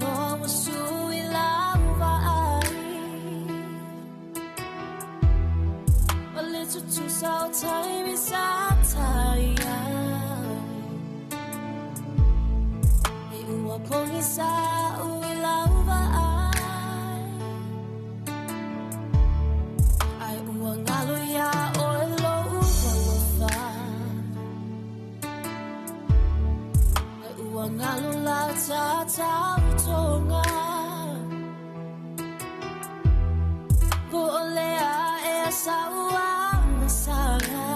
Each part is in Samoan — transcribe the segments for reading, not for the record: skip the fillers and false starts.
loa ua sui lau vaai O le tutusa o taimi sa tai ai E ua pogisa au i lau vaai Ai ua galo iā oe lou alofa Ai ua galo la ta tautoga Po o le a ea sau agasala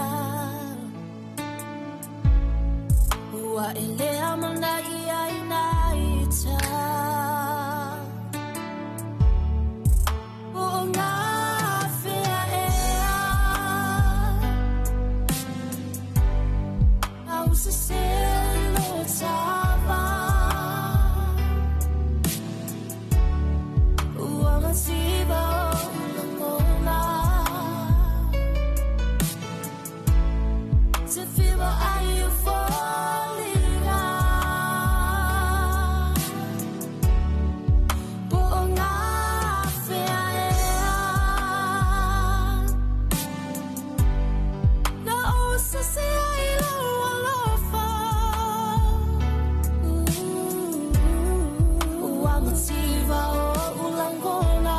Ua e le amanaia i nā ita Po o ngā fea ea Au sese lo tava Ua mativa o lagona Te whiwa ai o foliga Po o ngā whea ea Na o sese ai lau alofa Ua mativa o ulangona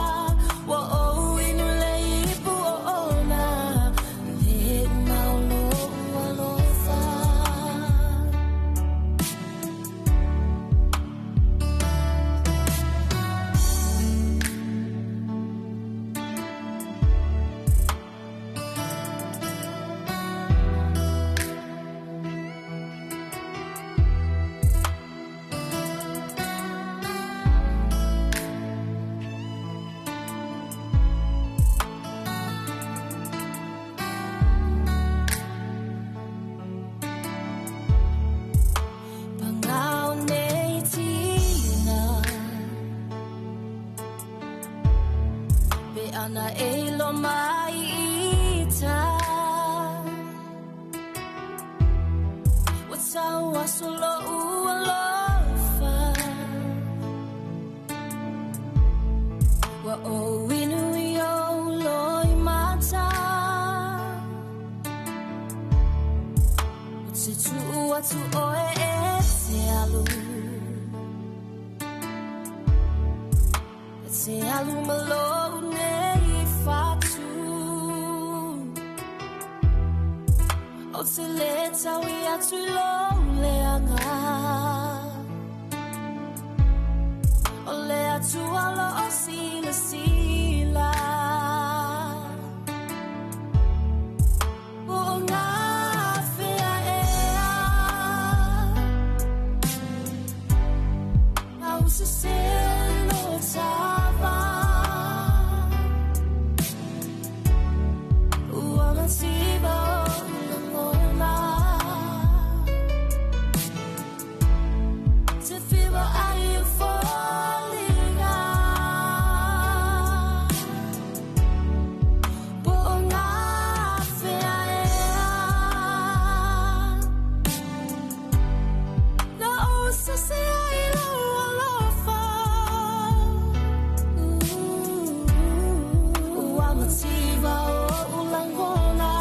Ua ou inu le ipu o ona Le mau lou alofa. Pangao nei tina Pe ana e lo mai ita Ua tau aso lou alofa Ua ou inu i ou loimata O te tuu atu oe e te alu E te alu ma lou nei fatu O te le taui atu i lou leaga O le Atua o lo o silasila Po o ngā whea ea Au sese lo tava Ua mativa o lagona Te whiwa ai o foliga Po o ngā whea ea Na o sese ai lau alofa Ua mativa o ulangona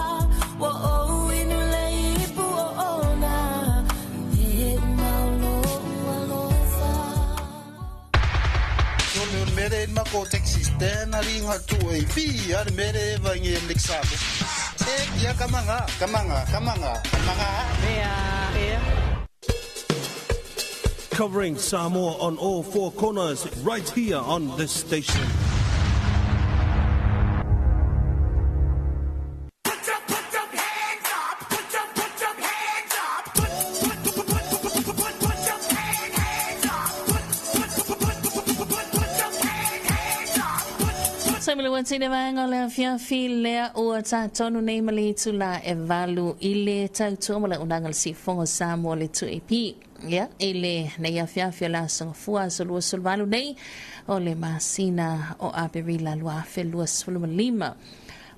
Ua ou inu le ipu o ona Le mau lou alofa. Covering Samoa on all four corners right here on this station. Sa me le tine vaega o le afiafi lea ua tatonu nei ma le itula e valu i le tautua ma le auaunaga a le Siufofoga o Samoa le 2AP. Ia, i le nei afiafi o le aso Gafua aso 28 nei o le masina o Aperila 2025.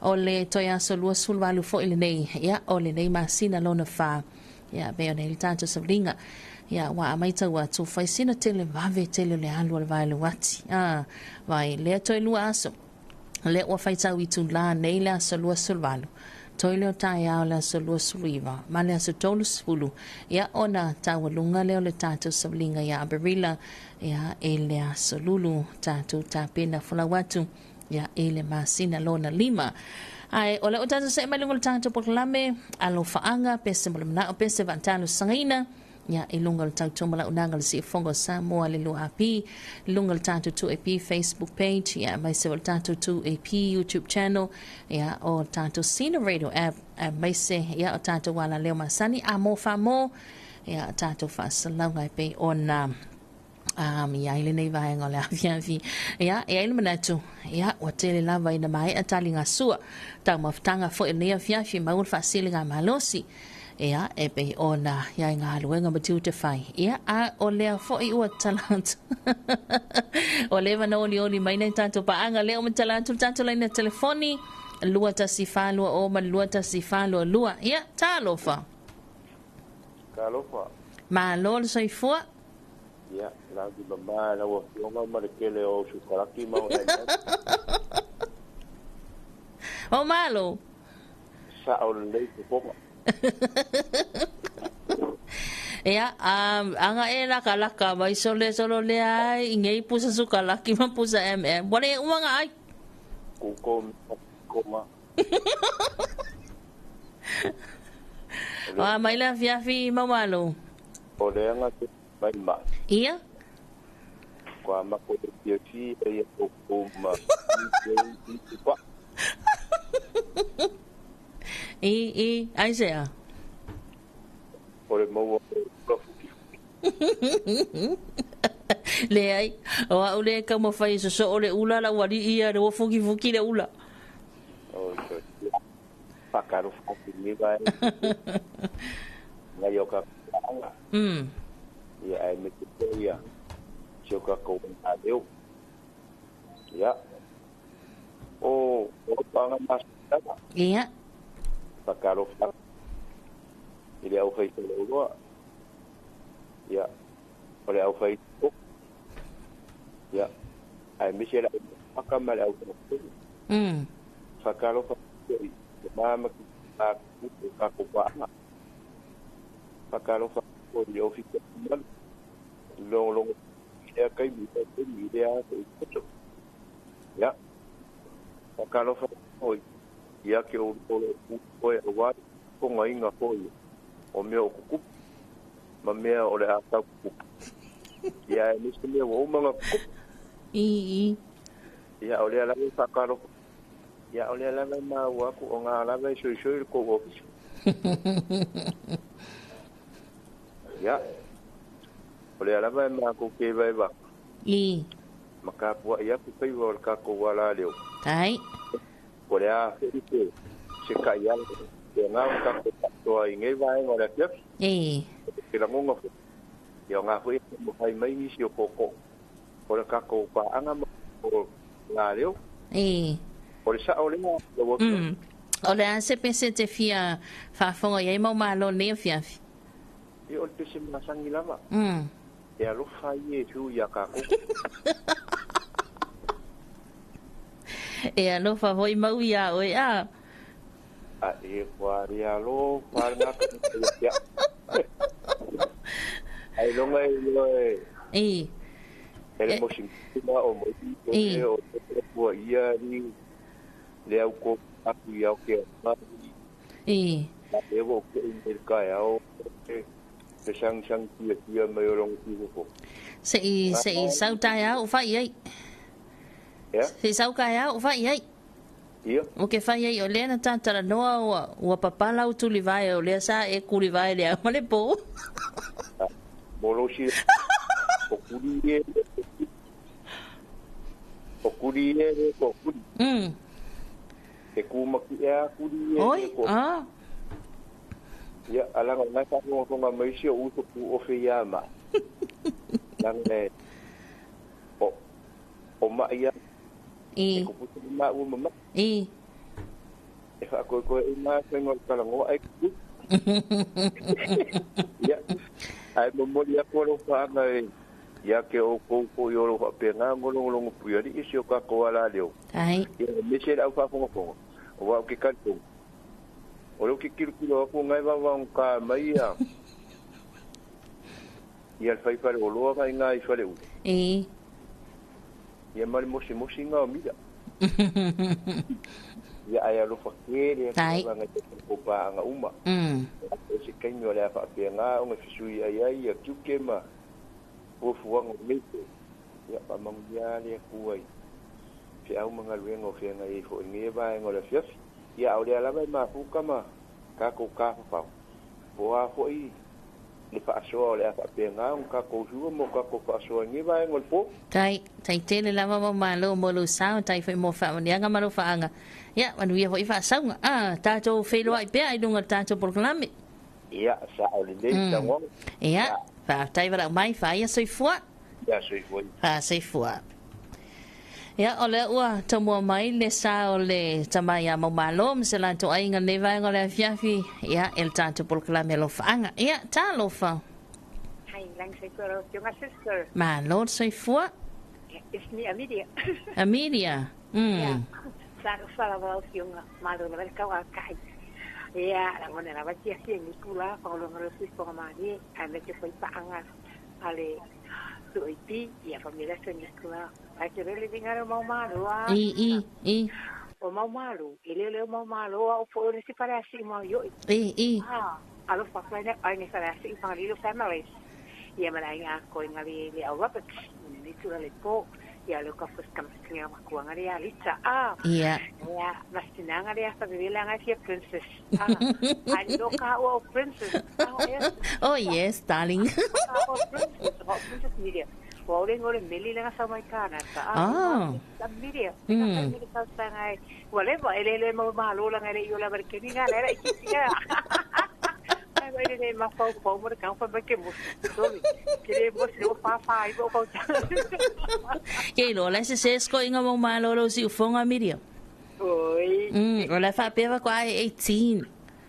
O le toe aso 28 foi lenei, ia, o lenei masina lona fa. Ia, pei ona i le tatou savaliga. Ia, ua a maitau atu, fai sina tele vave tele o le alu a le vae leuati. A, vai, lea toe 2 aso. Lea ua faitau itulā nei le aso 28, toe lea o taeao le aso 29, ma le aso 30, ia ona taualuga lea o le tatou savaliga ia Aperila, ia e le aso Lulu tatou tapena folau atu, ia i le masina lona 5. Ae o lea ua tatou see mai luga o le tatou polokalame, alofaaga, pese mo le manao, pese faatalosagaina, ia i luga o le tautua ma lauunaga o le Siufofoga o Samoa le 2AP, i luga o le tatou 2AP Facebook page, ia aemaise o le tatou 2AP YouTube channel, ia o le tatou Sina Radio app, aemaise ia o tatou alaleo masani, a mo wha ia tatou faasalauga e pei ona i ai lenei vaega o le afiafi. Ia, e ai le manatu, ia, ua tele lava ina maea taligasua. Taumafataga foi o lenei afiafi maua le faasiliga malosi. Ia, e pei ona iai galuega ma tiute fai. Ia, a o lea foi ua tala atu. Ua leva na olioli mai nei tatou paaga lea ua tala atu le tatou laina telefoni 21420 ma le 21422. Ia, talofa. Talofa. Malo le soifua. Ia, lau di mama lau afioga ma le tele o sukalaki ma o O malo. Sa o lelei fofoga. Ia, anga e laka laka mai sole solo le ai i ngei pusa sukalaki ma pusa MM. Wale uanga ai. Kuko koma. Wa mai la fiafi mamalo. O le anga te mai ma. Ia? Kwa mako te fiafi e ia ko ma. I, ai se a? O le maua o fuki. Le ai, o au le ka mo fai so o le ula la wali ia le fuki fuki le ula. O so. Pakaro fuki ni vai. Ngai o ka anga. Ia ai me te ia. Se o ka ko a deu. Ia. O panga mas. Ia. Pakaro fuki. Ile au fai le uloa. Ia. O le au fai. Ia. Ai me se la aka ma le au fai. Pakaro fuki. Mama ki a ka ko pa. Pakaro fuki le ofisa mal. Long long ia kai mi te mi le a te. Ia. Pakaro fuki. Ia ke o le o e wa ko ngai nga ko o mea o kukupu ma mea o le a tau kukupu. Ia e nisi mea ua uma nga kukupu. I. Ia o lea lava whakaro. Ia o lea lava ma ua aku o ngā lava e sui le kou ofisa. Ia. O lea lava e maa kou ke vai waka. I. Ma kāpua ia ku peiwa o le kākou wala leo. Tai. O lea a white se kai ala. Te ngā o kākou katoa i ngei vaenga o le afiafi. E. Te langonga fo. Ia o ngā hui e mo hai mai nisi o koko. O le kākou pāanga ma o ngā leo. E. O le sao lea. O le a se pese te fia whaafonga iai mau malo nei afiafi. I o le pese masangi lava. E alofa i e tu ia kākou. E alofa hoi mau ia oe a. A e kua rea alo, kua ngā ia. Ai longa e loa e. E. E le mosi ma o mo i o te pua ia ni le au ko aku ia o ke a. E. A e wo ke i me kai au te sang sang tia tia mai o longa ki hoko. Se i sau tai au whai ai. Yeah. Se sau kai au whai ai. Ia. O ke whai ai o lea na tātara noa ua papala u tuli vai o lea sa e kuri vai lea ma le pō. Molosi o kuri e o kuri e ko kuri. Te kūmaki e a kuri e Oi, ko. ah. Ia, alanga ngai whanonga mai si o uto ku ofe ia ma. Langa e o ma ia. I. E ko puta ma ua mama. I. E whakoe koe i ngā whenga o kalangoa ai kuku. Ia. Ae momoli atu alofaaga ia te outou foʻi o lo faapena ona logologo puialii si o tatou alaleo. Tai. Ia aemaise le au faafogafoga auā ou te talitonu o lea ou te tilotilo atu na e vavaogata mai ia ia le faifaleoloa na iina i Faleula. E. Ia ma le mosimosiga o mila. Ia ae alofa tele atu Tai. lava nai tatou paaga uma. O se taimi o le a faapena ona fesuiai ai ia tiute ma fuafuaga o lenei po. Ia faamanuia le Atua i feau ma galuega o feagai ai foi i lenei vaega o le afiafi. Ia a o lea lava e mafuta ma tatou tafafao, po o a foi le faasoa o le a faapena ona tatou sua mo tatou faasoa i lenei vaega o le po. Tai, tai tele lava mau malo mo lou sao, tai foi mo faamanuiaga ma lou faaga. Ia, manuia foi faasauga. Ah, tatou feiloai pea i luga o le tatou polokalame. Ia, sao lelei le saunoaga. Ia, faafetai valaau mai, faia soifua. Ia, soifua. Faasoifua. Ia, o lea ua tomua mai le sa o le tama ia Maumalo ma se latou aiga lenei vaega o le afiafi, ia, e le tatou polokalame alofaaga. Ia, talofa. Hai, lagi soifua lau Afioga sister. Malo le soifua. It's me Amelia. Amelia. Yeah. Talofa lava lau Afioga, malo lava le tauakai. Ia, lagona lava le fiafia i lenei itula, fagaloga le soifuaga malie, aemaise foi paaga a le 2AP, ia familia Nicola. Ai te lele vinga le mau malo a. I, i, i. O mau malo, e le le mau malo a o po o si pare asi mau yo. I, i. Ah, alo fa fa ne ai ne fare asi fa lilo families. Ia mara inga ko inga le le au Roberts, ni tu le po. Ia le ka fos kam singa makuanga le alita. Ah. Ia. Ia, mastinanga le fa bibela nga fia princess. Ah. Ai lo ka o princess. Ah, yes. Oh yes, darling. O princess, o princess media. Wa ole ngore meli lenga sa mai kana ta. Ah. Sa media. Mm. Sa sa ngai. Whatever, ele le mo malo la ngai yo la ver que ni nga la ki ya. Ai vai le ma fa fa mo ka fa ba ke mo. Sorry. Ke le mo se o fa fa ai mo ka. Ke lo la se se sko inga mo malo lo si ufonga Miriam. Oi. O la fa peva kwa 18.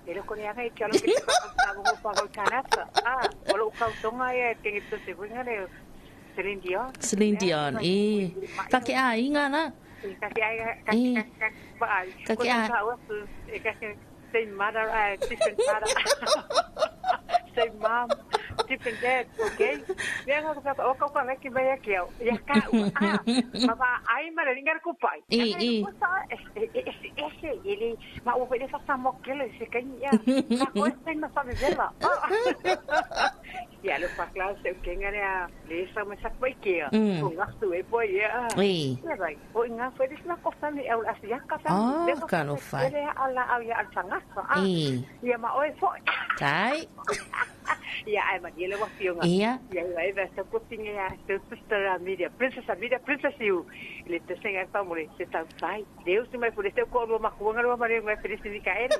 Ele ko ne ngai ke lo ke ka mo fa ka kana ta. Ah, o lo ka tonga ya ke ke se venga le Celine Dion. Celine Dion. E. Ka ke a inga na. Ka ke ai ka ka Ka ke a. Same mother, different father. Same mom, different dad, okay? Ia ka ka o ka ka ki mai ki au. Ia ka ah, ma ai ma le ngar ku pai. I i. Ese ele ma o le fa sa mo ke le se ka ia. Ka ko se ma fa vela. Ia le fa kla se ke ngare a le sa ma sa pai ke. O nga tu e po ia. I. Ia vai. O nga fa le na ko sa ni au as ia ka sa. Oh, ka lo fa. Le ala au ia al sanga. I. Ia ma o e fo. Tai. Ia ai ma le wa fionga. Ia. Ia ai va sa ko tinga ia sister Amelia, princess Amelia, princess you. Le te senga fa mo le se tau sai. Deus mai por este ko lo makuanga lo mare ngai feliz ni ka ere.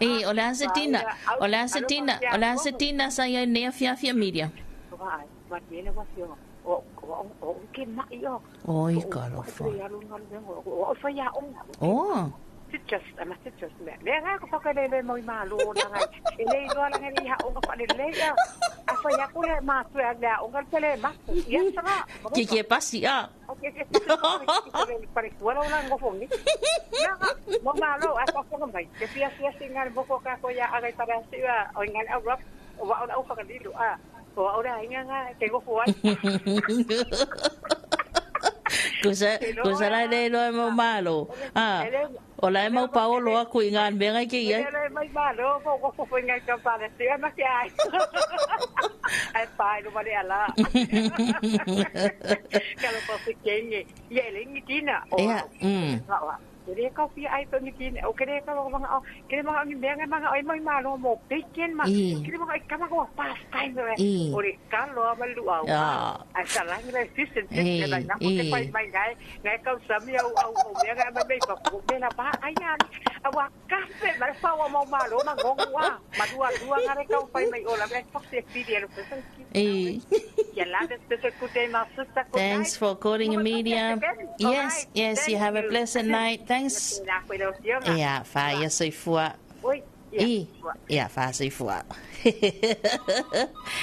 E, o le asetina, o le asetina, o le asetina sa ia nea fiafia Miriam. Vai, ma le wa fionga. O o o ke mai o. Oi, ka lo fa. O fa ya o. Oh. Citrus, ama citrus me. Me nga ko fa le mo ma lo na ngai. E le lo la ngai ha o ka le le ya. A fa ya ko le ma tu ya le o ka le ma. Ya sa. Ke ke pasi a. O ke ke. Pare ku la la ngo fo ni. Na mo ma lo a fa ko mai. Ke fia fia singa mo ko ka ko ya a ngai para si a o ngai au rap. O wa au fa ka li lo a. O au ra inga nga ke go fo ai. Kusa kusa la le lo mo malo. Ah. O la mau paolo a ku inga me ngai ke ia. Le mai malo ko ko fo ngai ka para si a ma ke ai. Ai pai lo mare ala. Ka lo pa se kenge. Ye le ngi tina. Ia. Kere ka fi ai to ngi tina. O kere ka lo mga o kere mga ngi me mga ai mai malo mo bacon ma. Kere mga ka ma ko past time le. O le ka lo ma lu au. Ai sa la ngi le fish and chips le na ko te pai mai ngai ngai ka sa mi au au o me ngai mai pa ko me la pa ai ya. A wa ka fe ma fa wa mo malo ma ngo wa. Ma dua dua ngare ka pai mai o la me fa se fi de lo E. Thanks for calling, Amelia. Yes, yes, you have a pleasant night. Thanks. Ia, fa ia soifua. I, ia faasoifua.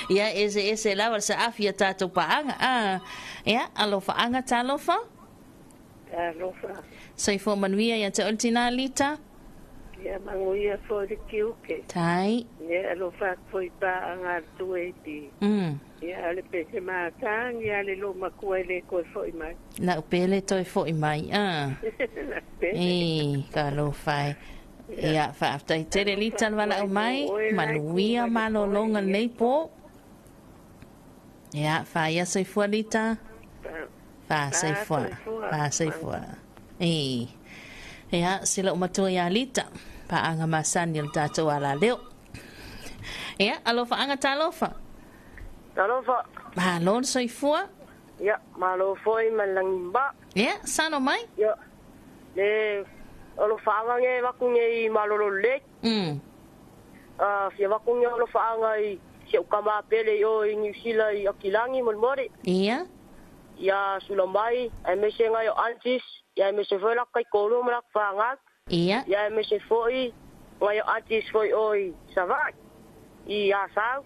Ia ese ese lava le saafi a tatou paaga. A. Ia, alofaaga talofa. Talofa. Soifua manuia ia te oe le tinā Lita. Ia manuia foi le tiute. Tai. Ia alofa atu foi i paaga a le 2AP. Ia o le pese matagi a le loomatua e le toe foi mai. Lau pele toe foi mai. A. Lau pele. E, talofa e. Ia, faafetai tele Lita le valaau mai. Manuia malologa lenei po. Ia, faia soifua Lita. Faasoifua. Faasoifua. E. Ia, si lou matua ia Lita. Paaga masani o le tatou alaleo. Ia, alofaaga talofa. Talofa. Malo le soifua. Ia, malo foi ma le lagimba. Ia, sano mai. Ia, le alofaaga nge vaku nge i malolo lelei. Fia vaku nge alofaaga i si au kama pele i o i Niu Sila i Akilangi molemole. Ia. Ia Sulamai, aemaise ngai o aunties, ia aemaise foi laka kai-toalua ma laka fanau. Ia. Ia aemaise foi ngai o aunties foi o i Savaii, i Asau.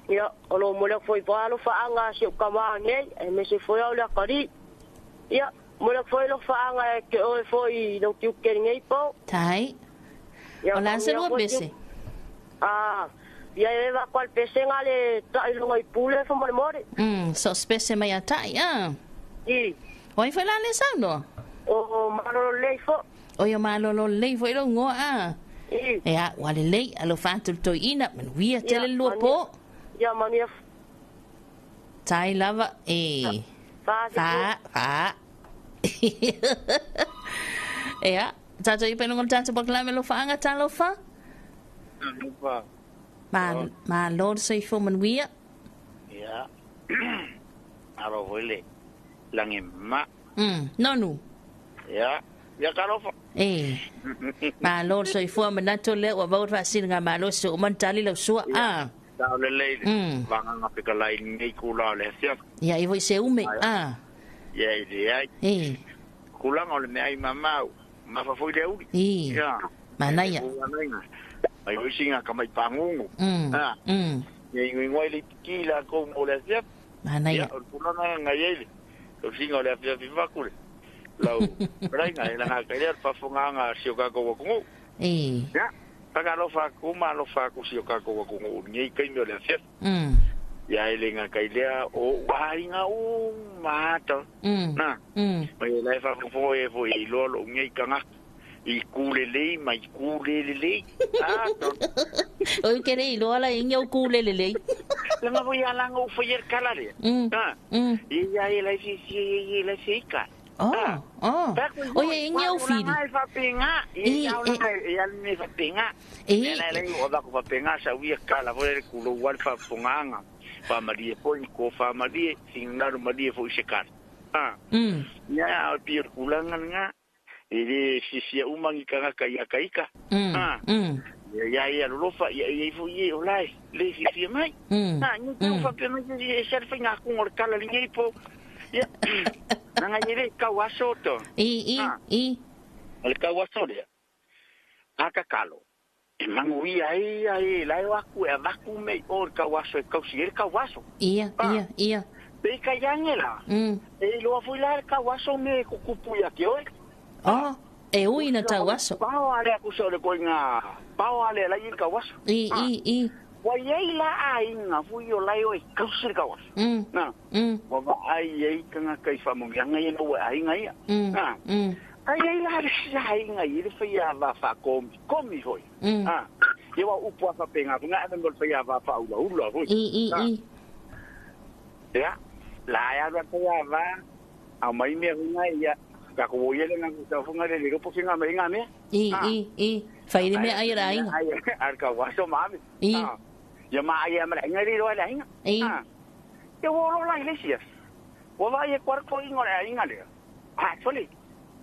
Ia, o lo momoli atu foi pa alofaaga a si ou kama nei, aemaise foi au le akalii. Ia, momoli atu foi alofaaga e ke oe foi i lou tiute lenei po. Tai. Ia, O le a se faamanuia lua foi pese? tiute. Ah, ia e va koa le pesega le ta'i luga i pule faamolemole. So se pese mai ia ta'i, a. I. O ai foi la le saunoa? O malolo lelei foi. Oi o malolo lelei foi lou igoa, a. I. Ia, ua lelei, alofa atu le toeaina, manuia tele le lua po. Ia, manuia. Tai lava, e. Fa, Fa, fa. Ia, tatou i penoga o le tatou polokalame alofaaga, talofa. Talofa. Ma, malo le soifua manuia. Ia. Alo foi le lagi ma. Nonu. Ia. Ia talofa. E. Malo le soifua manatu lea ua maua le faasiliga malosi ua uma ona tali lau sua. A. Sao lelei le vagana fekalai lenei kula o le afiafi. Ia i foi se ume. A. Ia i leai. E. Kulaga o le meaai mamau. Mafa foi le auli. I. Ia. Manaia. Mai foi singa ka mai pagugu. A. Ia ingoingoa i le ipiki lakou mo le afiafi. Manaia. Ia o le tulaga na iai le tausiga o le afiafi faku le lau fetaiga e laga kai lea o le faafofogaaga a si o kakou atunuu. E. Ia, faagalofa atu ma alofa atu si o kakou atunuu i lenei taimi o le afiafi. Ia e le gakai lea o ou aiga uma ata. Na. Mai o la e faafofoga e foi e iloa lou nei tagata i ku lelei ma i ku le lelei. Ah, to. Oi ke le iloa la ingi au ku le lelei. Langa foi a langa u fai e kala le. Ah. Ia ia la si si ia la si ka. Oh, oh. Oi ingi au fili. Ia fa penga. Ia ia le fa penga. Ia la le o va ko fa penga sa ui kala foi le ku lo wal fa ponganga. Fa malie foi ko fa malie singaro malie foi se kala. Ah. Ia o pi kulanga nga. E le sisia uma ni kangaka ia kaika. Ah. Ia ia lolofa ia ia ifo ia o lai le sisia mai. Ah, ni tu fa pe mai e se fa nga ku ngor kala li nei po. Ia. Nanga ile kau aso to. I i i. O le kau aso le. Aka kalo. E mangu ia ia e lai o aku e vaku me o le kau aso e kau si ele kau aso. Ia ia ia. Pe ka yange la. E loa foi la le kau aso me kukupu ia ke oi. Oh, e ui na tau aso. Pao ale aku sa le koinga. Pao ale la i kau aso. I i i. Wa iai la aiga fui o lai o e kausi le kau aso. Na. Wa va ai ai kanga kai whamongianga ia no aiga ia. Na. Ai ai la le si aiga i le whai a va wha komi. Komi hoi. Ah. Ia wa upu a whapenga. Nga ane mo le whai a va wha ula ula hoi. I i i. Ia. La ia ra whai a va. Au mai mea hunga ia. Ka ko ia le nga ku funga le le po singa me nga me. I i i. Whai le mea ai ra aiga. Ai ar ka waso ma me. I. Ia ma ai ma nga le ro le aiga. I. Te wo lo lai le sia. Wo va ia kwar ko ingo le aiga le. Ah, soli.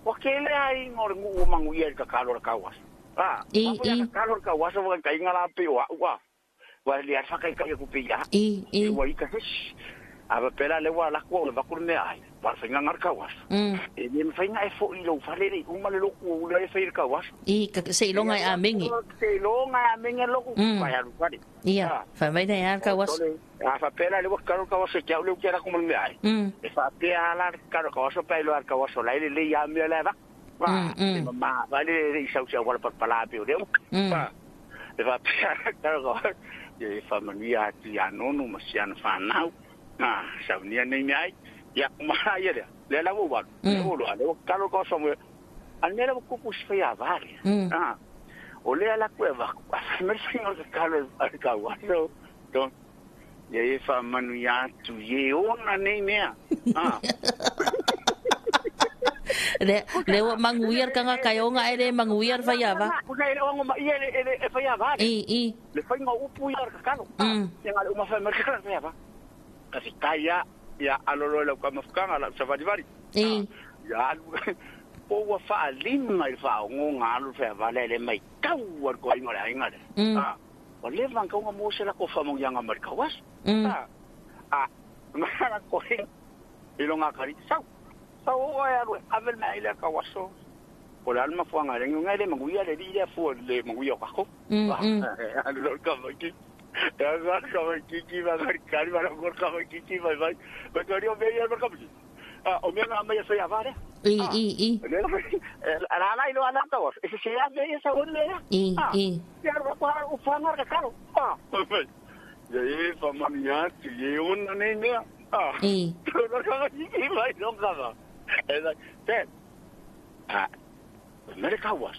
Wo ke le ai ngo le ngu mangu ia ka ka lo ka waso. Ah. I i. Ka lo ka waso wa ka inga la pe wa wa. Wa le ar fa kai ka ku pe ia. I i. Wa i ka se. Ava pela le wa la ko le vaku me ai. Wa fa nga ka was. E ni fa nga e fo i lo fa le uma le loku le fa i ka was. I ka se longa a mengi. Se longa a mengi loku fa ya fa. Ia, fa mai na ka was. A fa pela le wa ka ka was ke le ke ra ko me ai. E fa pela la ka ka was pa lo ka was la le le ya me la va. Va. Ma va le i sa sa wa pa pa la pe o. Va. E fa pela ka ka e fa mania ti anono ma sian fa nau. Ah, sa ni nei mai. Ya ma ia le. Le la wo wa. Le wo lo le ka lo ko so mo. Al mera ko ku se ya va. Ah. O le la cueva. Me senhor ka lo ka wa. So don. Ye fa manu ya tu ye ona nei mea. Ah. Le le manguiar ka nga kayo nga ere manguiar fa ya va. Ku nei o ma ia le e fa ya va. I. Le fa nga upu ya ka lo. Ya nga uma fa ma ka fa ya va. Kasi kaya ya alolo la ka mafkanga la sa vari. Ya po wa fa lima i fa ngo ngalu fa va le le mai kau wa ko inga inga. Ah. O le van ka mo se la ko fa mo ya nga mar ka was. Ah. Ah, ma ko he. Ilo nga kari sau. Sau o ya ru avel mai le ka waso. O la alma fo nga le nga le manguia le ri le fo le manguia ka ko. Ah, lo ka va ki. Ya va ka va ki ki va ka va ko ka va ki ki va va. Va ko ri o ve ya ka ki. Ah, o me nga mai sa ya va le. I. La la ilo ala ka was. Ese se ya ve esa o le. I. Ya ro pa o fa nga ka lo. Ah. Ya e fa mania ti e ona nei mea. Ah. I. Lo ka ki ki va lo ka va. E la te. Ah. Me ka was.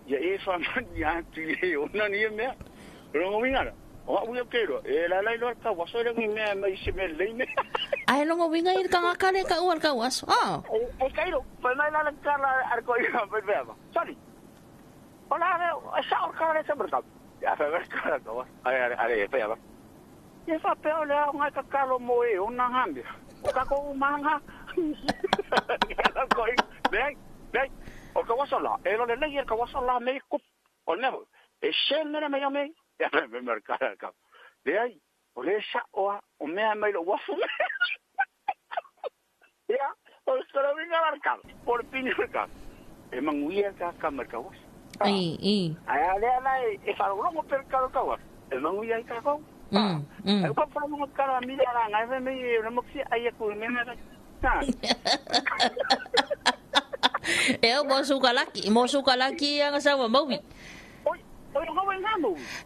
Ya e fa mania ti e ona nei mea. Lo winga. O u ke ro e la la lo ka waso le ngi me mai se me le me. Ai longo winga i ka ngakale ka u ka waso. Ah. E ka ro pa mai la ka la ar ko i pa pa. Sorry. Hola, sa or ka le sa berka. Ya fa ver ka ka. Ai ai pa ya. Ye fa pe o le nga ka ka lo mo e ona ngambi. O ka ko manga. Ko i be be o ka waso la. E lo le le ka waso la me ko. O ne. E se me me me. Ya me marca ka. Le ai, o le sa o o me mai lo wafu. Ya, o se lo vinga marcar. Por pinyo ka. E manguia ka ka marca was. I. Ai le ala e fa lo ngo per ka ka was. E manguia ka ko. E ko fa mo ka mi la nga me me no mo si ai ku me na. Ha. E o mo suka laki anga sa wa maui.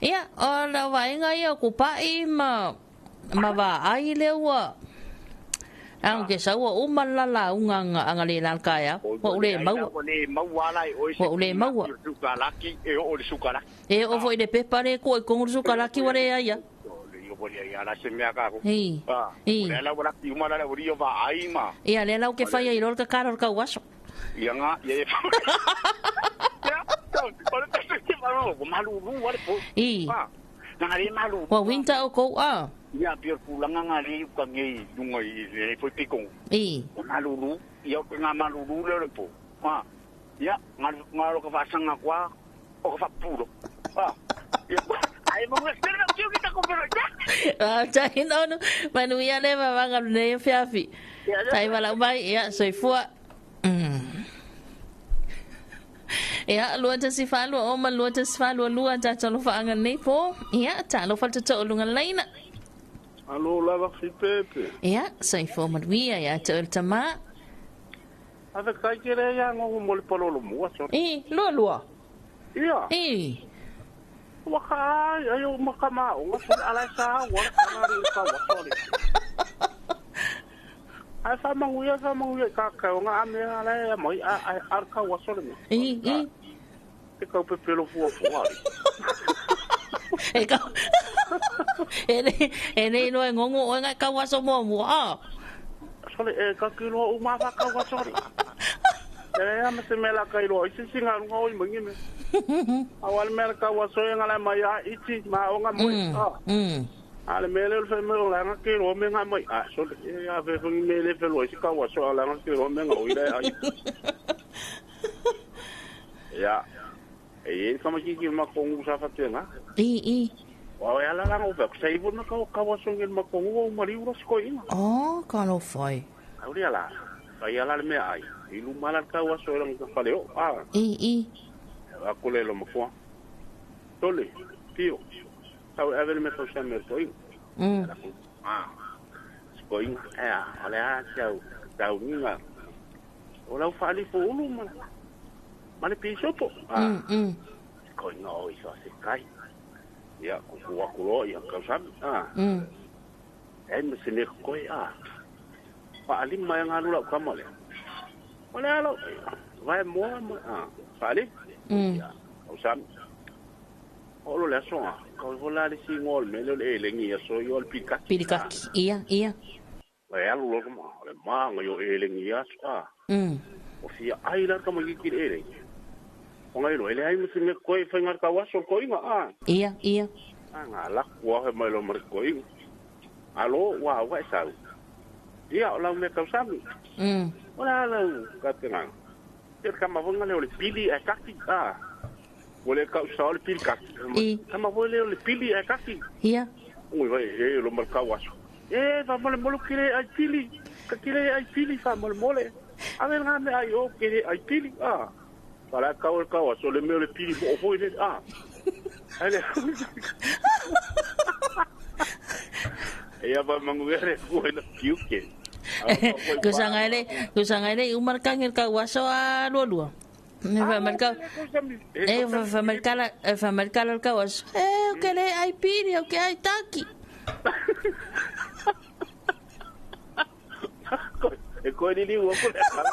Ia, o la vainga ia ku pai ma va ai le ua. Ang ke saua o malala unga anga le la kaya. Wa ule maua. Wa ule maua. E o le suka laki. E o foi le pepa le ko e kongu suka laki wa le ia. Ia. Ia le lau ke whaia i rol ka karo ka waso. Ia nga, ia ia. I. Wa winter o kou a. Ia pio pulanga nga le ka ngi lunga i le foi pikong. I. O malulu, ia ko nga malulu le po. Ha. Ia nga nga ro ka fasanga kwa o ka fa pulo. Ha. Ia ai mo ngi sera ki ki ta ko pero. Ah, tai no manu ia le va nga le fiafi. Tai wala mai ia soifua. Ia, lua tasi whalua o ma lua tasi whalua lua ta talofa anga nei po. Ia, talofa te to'olunga leina. Alo lava fipepe. Ia, soifua manuia ia te ol tama. Ave kai kere ia ngongo mo le palolo mua. I, lua lua. Ia. I. Waka ai, ai o makama o nga sole alai sa wa kanari ka wa sole. Ai fa manguia ka ka nga ame alai mai a ar ka wa sole. I, i. E kau pepelo fua fua. E kau. E nei no e ngongo o ngai ka waso mo mo. Sole e ka kilo o ma fa ka wa sole. E a me se mela kai lo isi singa ngo i mangi me. Awal mela ka waso nga la mai a iti ma o nga mo. Ale mele o fe me o la nga kilo me nga mai. A sole e a fe fe mele fe lo isi ka waso ala nga kilo me nga o ira ai. Ya. E kama kiki ma kongu sa fatenga. I. O e ala langa o fea, sa iwo na kau kau aso ngel makongu o mari ura sko inga. Oh, ka lo fai. Au lia la, fai ala le mea ai. I luma la kau aso e langa ka fale o. Ah. I, i. A ko le lo makua. Tole, pio. Tau e avele me kau sa me ko inga. Ah. Sko inga, ea, o le a sau, tau ninga. O lau whaali fo ulu ma. Ma le pisopo. Ah. Ko inga o iso se kai. Ia, ko ku aku loa ia kau sami. Ah. E me se me koe a. Whaali mai ngā lula kama le. O le alo, vai moa ma, ah, whaali. Ia, kau sami. O lo le asoga, kau vola le si ngol me le e lengi aso i o le pikaki. Pilikaki. Ia, ia. Le alu lo kama, le manga yo e lengi aso a. O fia ai la kama ki ki le e lengi. O ngai lo, ele ai me se me koe whai ngā kau aso ko inga, ah. Ia, ia. Ah, ngā lakua he mai lo mare ko inga. Alo, wa, wa e sau. Ia, o lau me kau sami. O la lau, ka te ngā. Te kama vonga le o le pili e kaki, ah. O le kau sa o le pili kaki. I. Kama vonga le o le pili e kaki. Ia. Ui, vai, e, lo mare kau aso. E, fa mole mole kire ai pili. Ka kire ai pili, fa mole mole. Ave ngā me ai o kire ai pili, ah. Para kau e kau aso le me o le pili mo o foi le, ah. Ai le. Ia va manguere ku na piuke. Kusa ngai le umar kangel kau aso a lua lua. Ne fa marka. E fa marka la fa marka la kau aso. E o ke le ai pili o ke ai taki. E ko ni ua ko le kala.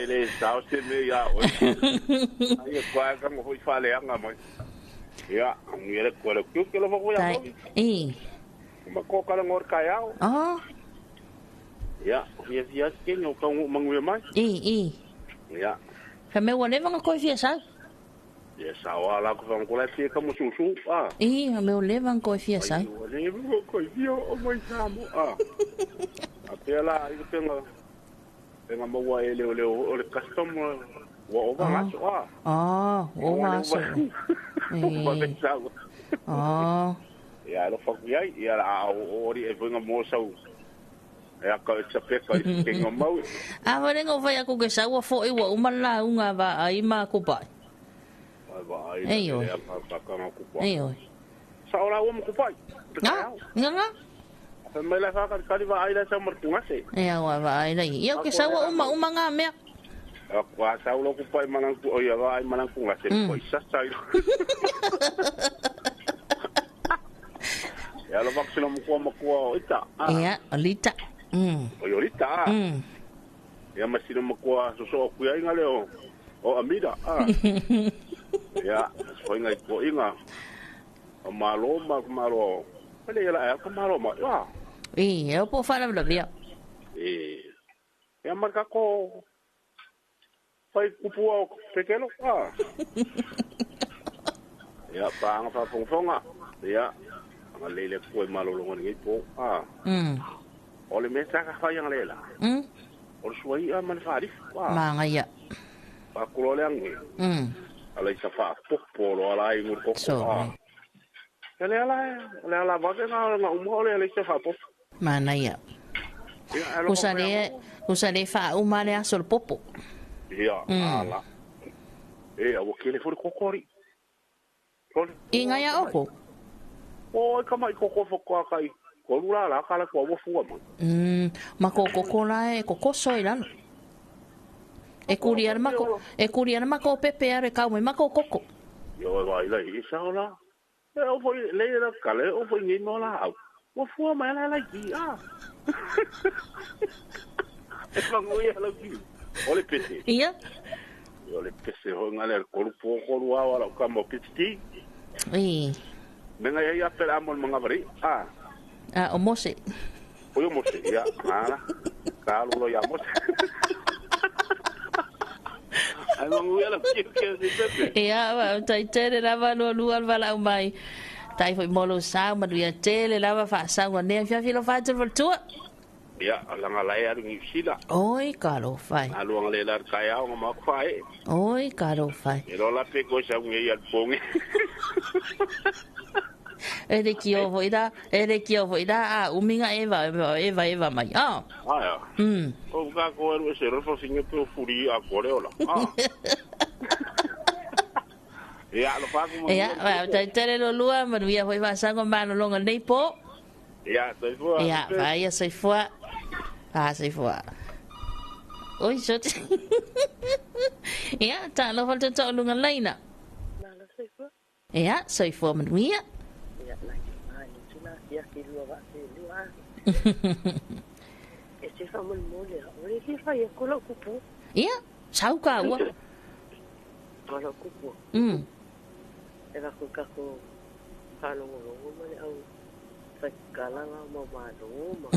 Le sao se me ia o. Ai ko a ka mo hoi fale anga mai. Ia, ngi le ko le ku ke lo fo ia. I. Ma ko kala ngor ka iao. Oh. Ia, fia fia ke no ka mangu mai. I, i. Ia. Fa me ua leva nga koe fia sau. Ia sao ala ko fa ko le fia ka mo susu. Ah. I, me o leva nga koe fia sau. Ua leva ko fia o mai sa mo. Ah. A pea la i penga. Penga maua e le o le custom ua ova ngaso ah. Ah, o ngaso. Ua be sau. Ah. Ia lo fa ku ai ia la o ri e venga mo sau. E a ka e peka i kenga mau. A vare ngo vai aku ke sau fo i wa umala unga va ai ma ku pai. Vai va ai. Ei oi. E a ka ka ku pai. Ei oi. Sa ora o mo ku pai. Nga, nga nga. Fa mai la fa ka ka va ai la sa mar ku ngase. E a wa va ai lai. Ia ke sau uma uma nga mea. A kwa sau lo ku pai manang ku o ia va ai manang ku ngase ko i sa sa. Ia lo vaksina mo kua makua o ita. Ia, olita. O olita. Ia masina makua soso o kuia inga leo o amida. Ia, soinga i ko inga. O malo ma malo. Pele ia la ka malo ma. Ia. I, e o po whala vla via. E. Ia marka ko fai kupua o pekelo. Ah. Ia, paanga whafongafonga. Ia. Nga lele koe malolonga ni po. Ah. O le mea ka whai anga lela. O le suai a mane whaarif. Ma nga ia. Whakulo le ange. Ala i sa wha popo lo ala i ngur koko. So. Le ala, le ala wawe nga umua o le ala i sa wha popo. Mana ia. Kusa le wha uma le aso le popo. Ia, ala. E, awa kele fori kokori. I ngai a oko? O, kama i koko whakoa kai. Ko rura la kala ko wafua mai. Ma ko koko la e kokoso i lalo. E kuri ana mako, e kuri ana mako pepe are kau mai mako koko. Yo vai la i sa ola. E o foi le la kale o foi ngi no la au. Wafua mai la la ki a. E fangu ia la ki. O le pese. Ia. O le pese ho ngale ko lu po ko lu ala ka mo piti. I. Menga ia pera amol manga vari. Ah. Ah, o mose. O yo mose, ia. Ala. Ka lo ia mose. Ai mangu ia la ki ki si pepe. Ia, wa tai tere lava lo lu al vala mai. Tai foi molo sa ma ia tele lava fa sa wa ne fia fi lo fa te tua. Ia, langa lai alu Niu Sila. Oi talofa e. Alu le la kai au ma ko fae. Oi talofa e. E lola pe ko sa ngi al ponge. E le ki o foi da, e le ki o foi da a uminga eva eva eva mai. Ah. Ah. Ko ka ko eru se ro finga pe furi a kore ola. Ah. Ia, lo fa ko. Ia, va, tai tele lo lua manuia foi va sango malo longa nei po. Ia, soifua. Ia, vai ia soifua. Ah, soifua. Oi, shot. Ia, ta lo fa ta lunga laina. Malo soifua. Ia, soifua manuia. Ia, na ki mai ni tuna ia ki lua va se lua. E se fa mo mo le. O le ki fa ia ko lo kupu. Ia, sau ka ua. Ko lo kupu. E va ko ka ko ka lo lo ma le au. Sa kala la ma ma lo ma.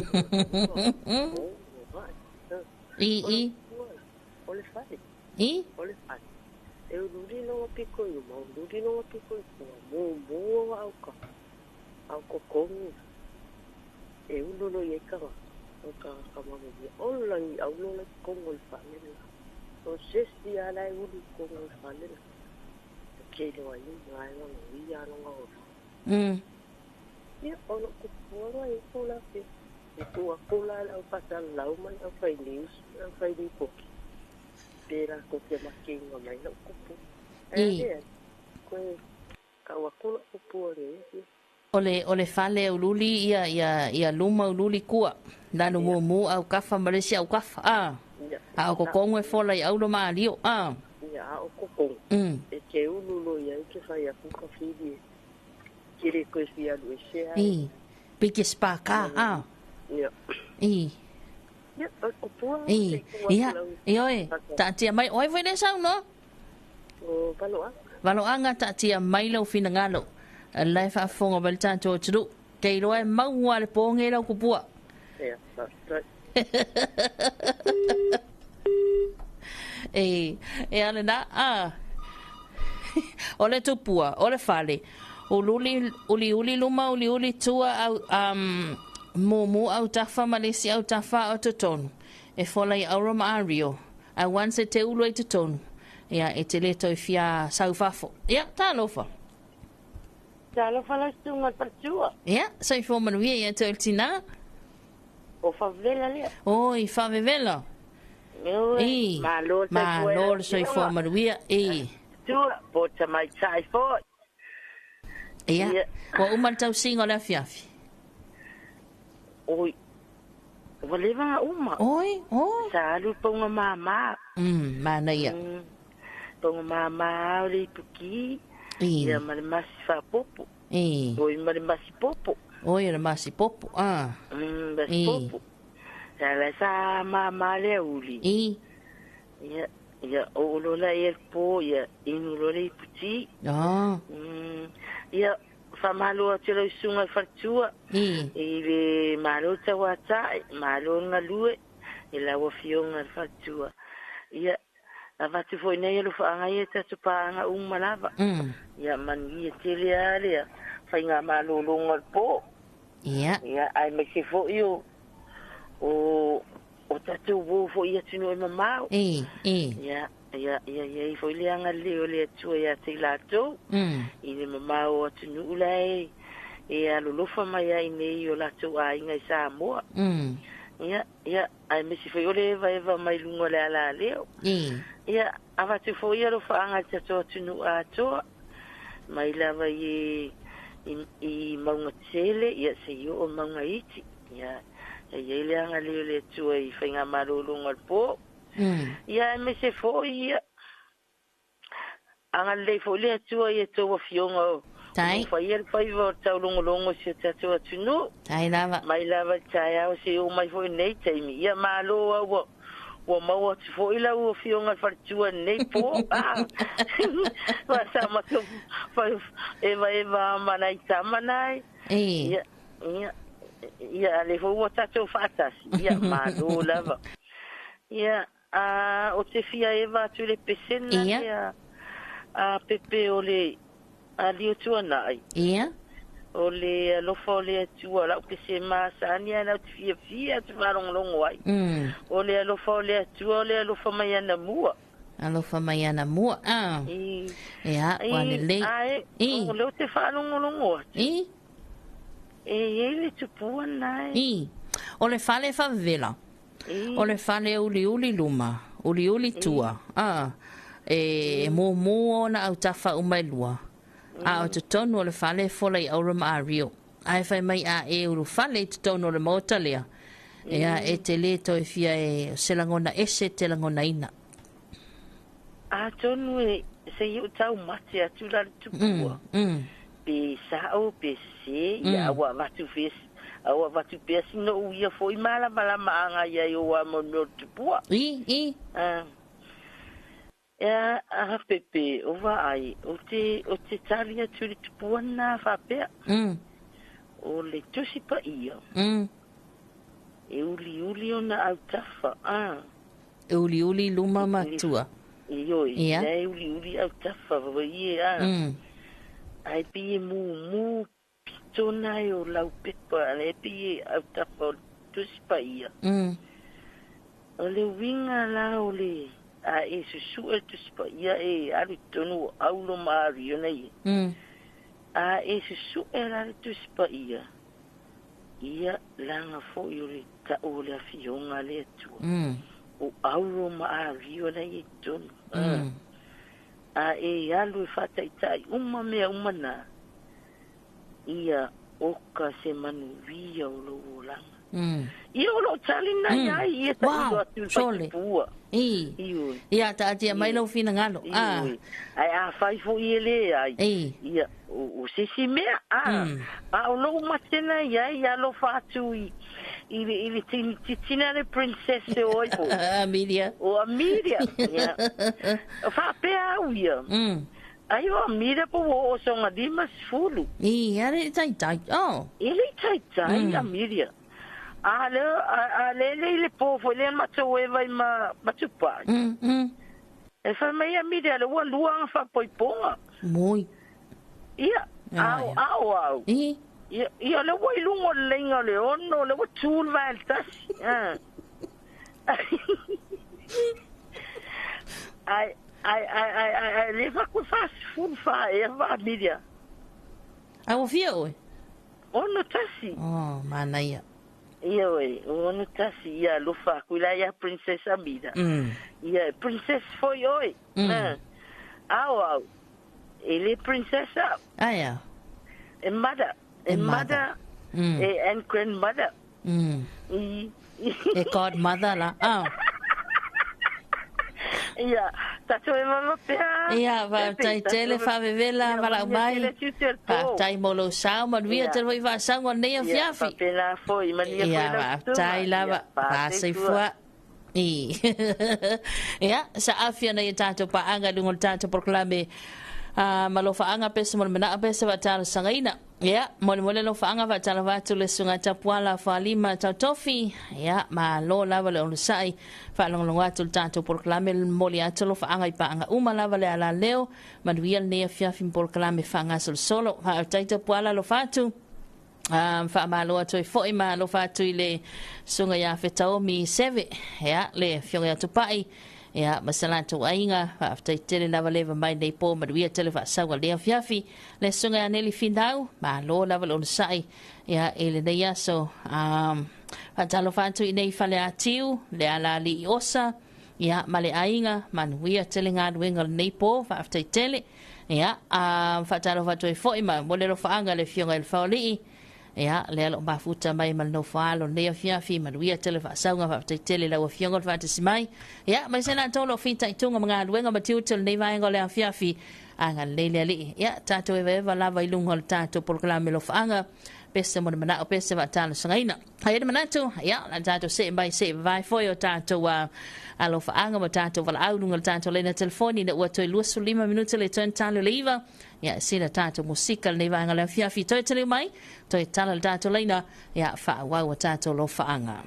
I. O le fa. I. O le fa. E o luri no piko i ma luri no piko i mo mo au ka. Au ko kongi. E ulo lo ye ka. O ka ka ma mo o la i au lo le kongo le fa le. O se si ala e ulu kongo le fa le. Ke lo ai ngai lo i a lo ngo. Ia o lo ku puaro e ko la pe. E ku a ko la au pa sa lau mai au fai news, au fai ni po. Pera ko ke makinga mai lo kupu. I. Ko ka wa ko lo kupu le. Ole ole fale ululi ia ia ia luma ululi kua. Nanu mu mu au kafa Malaysia au kafa. Ah. A o kongo e fola i au lo malio. Ah. Ia a o kongo. E ke ulu lo ia ke fa ia ku ka fili. Kere ko si alu e se. I. Pike spa ka. Ah. Ia. I. Ia o kupu. I. Ia. I oi. Ta tia mai oi foi le sau no. O valoa. Valoanga ta tia mai lau finangalo. Lai faafofoga mai le tatou atunuu ke iloa e maua le poge lau kupua. Ia, e e ale na a o le tupua o le fale ululi uli uli luma uli uli tua au mumu au tafa malesi au tafa o totonu e fola i auro ma ario a once te ulu ai totonu ia e te le toi fia saufafo ia talofa. Talofa la sunga patua. Ia, soifua manuia ia te tina. O favela lea. Oi, favela. I. Malo malo soifua manuia i. Tua, pota mai tai foi. Ia. Wa uma tau singo le afiafi. Oi. Wa leva uma. Oi, oi. Sa alu ponga mama. Mana ia. Ponga mama o le ipuki. Ia ma le masi faapopo. Oi ma le masi popo. Oi le masi popo. Ah. Masi popo. Sa la sa mama le uli. Ia ia o lo la ia po ia inu lo le iputi. Ah. Ia fa malo atu le sunga fatua. I le malo tawata, malo ngalue i la wafionga fatua. Ia avatu foi nei lo faanga ia tatu paanga uma lava. Ia mani tele ale fainga malo longa po. Ia. Ia ai me se foi o o tatu wo foi ia tunu e mamau. I. Ia ia ia ia foi le anga le o le tua ia te lato. I le mamau atu ulai e alolofa mai ai nei o lato ai ngai Samoa. Ia ia ai me se foi o le eva eva mai lunga le ala leo. Ia avatu foi ia lo faanga te tonu atoa mai lava i i maunga tele ia se i o maunga iti ia ia le anga le le tua i fainga malolonga po. Ia me se foi ia anga le foi le tua ia to fionga tai foi ia foi vo tau longo longo se te tua tunu tai lava mai lava tai au se o mai foi nei taimi ia malo au ua maua atu foi la ua fionga faletua nei po. Ah. Wa sa ma tu eva eva manai tamanai. Ia ia ia le fo ua tatou faatasi. Ia malo lava. Ia a o te fia eva atu le pesena ia a pepe o le a lio tuanai. Ia. O le alofa o le Atua lau pese masani ai lau te fiafia te faalogologo ai. O le alofa o le Atua o le alofa mai anamua. Alofa mai anamua. Ah. Ia, ua lelei. Ae, o lea ou te faalogologo atu. E i ai le tupua lena e. O le fale e faavevela. O le fale e uliuli luma, uliuli tua. Ah. E mumu ona autafa uma e lua. A o totonu o le fale e fola i auro ma ario. Ae fai mai a e ulufale i totonu o le maota lea, ia e te lē toe fia e se lagona ese e te lagonaina. Atonu e se i ou taumate atu la le tupua, pe sa'o pe sesē, ia a ua avatu fea a ua avatu pea sina ou ia foi malamalamaaga i ai o a mo le mea o le tupua. Ea a Pepe, o vaai, ou te, ou te tali atu i le tupua lena faapea. O le Tusi Paia, e uliuli ona autafa, a. E uliuli i luma ma tua. Ioe, ia e uliuli autafa, vaai e, a. Ae pei e mumu pito na e o laupepa, e pei e autafa o le Tusi Paia. O le uiga la o le a e susu'e le Tusi Paia e alu i totonu o aulo ma alu i ona ia. A e susu'e la le Tusi Paia, ia laga foi o le ta'u o le afioga a le Atua. O aulo ma alu ona ia i totonu. A e alu e faata'ita'i uma mea uma na, ia oka se manuia o lou olaga. Ia o loo tali na ia ai ia ta'ilo atu i le faitupua. Ioe. Ia taatia mai lou finagalo. Ioe. Ae afai foi e leai, ia o se isi mea, a. A o lou matena i ai alofa atu i i le titina le princess o ai foi. Amelia. O Amelia. Ia. O faapea au ia. Ai o Amelia po ua oo soga 50. I, a le i taitai. Oh. E le i taitai Amelia. A le a le le i le po foi lea matou eva i ma Tupai. E fai mai Amelia le ua lua aga faapoipoga. Moi. Ia, ao ao au. Ia, ia le ua i luga o le leiga o le ono, le ua tu le vae le tasi. Ai ai ai ai ai ai le fa ku fa sefulu fa ea va Amelia. A ua fia oe? Ono tasi. Oh, manaia. Ioe, o ono tasi ia alofa aku i la ia Princess Amina. Ia, Princess foi oe. Ao au. E le princess au. Ai au. E mother. E mother. E and grandmother. E godmother la. Oh. Ia, tatou e mama pea. Ia, faafetai tele faavevela valaau mai. Faafetai mo lou sao, manuia tele foi faasauga o lenei afiafi. Ia, faapena foi, manuia foi lau tutuga. Ia, faafetai lava. Faasoifua. I. Ia, saafi ana i a tatou paaga i luga o le tatou polokalame ma alofaaga pese mo le manao pese faatalosagaina. Ia, molemole alofaaga faatalofa atu le susuga Tapuala Faalima Tautofi. Ia, malo lava le onosai faalogologo atu i le tatou polokalame momoli atu alofaaga i paaga uma lava le alaleo. Manuia lenei afiafi ma polokalame faagasolosolo. Faafetai Tapuala alofa atu. Faamalo atu ai foi ma alofa atu i le susuga ia Fetaomi Seve, ia, le afioga ia Tupai, ia, ma sa latou aiga. Faafetai tele lava le eva mai nei po, manuia tele faasau a le afiafi. Le susuga ia Neli Finau, malo lava le onosai, ia, i lenei aso. Faatalofa atu i nei Faleatiu, le Alaalii Osa, ia, ma le aiga, manuia tele galuega o lenei po, faafetai tele. Ia, a faatalofa atu ai foi ma mo le alofaaga le afioga i le Faoli'i. Ia, lea o lo o mafuta mai ma le nofo alo lenei afiafi, manuia tele faasauga, faafetai tele i lau afioga o le faatasi mai. Ia, ma se latou o lo o fitaituga ma galuega ma tiute o lenei vaega o le afiafi, agalelei le Alii. Ia, tatou evaeva lava i luga o le tatou polokalame alofaaga, pese mo le manao, pese faatalosagaina. Ai le manatu, ia, o le a tatou see mai se i vavae foi o tatou alofaaga ma tatou valaau i luga o le tatou laina telefoni ina ua toe 25 minute le toe tali o le iva. Ia, sina tatou musika lenei vaega o le afiafi. Toe taliu mai, toe tala le tatou laina, ia, faaauau a tatou alofaaga.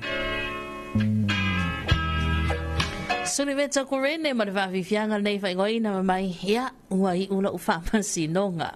Suliveta Korene ma le faafiafiaga lenei faaigoaina ma mai, ia, ua iu lou faamasinoga.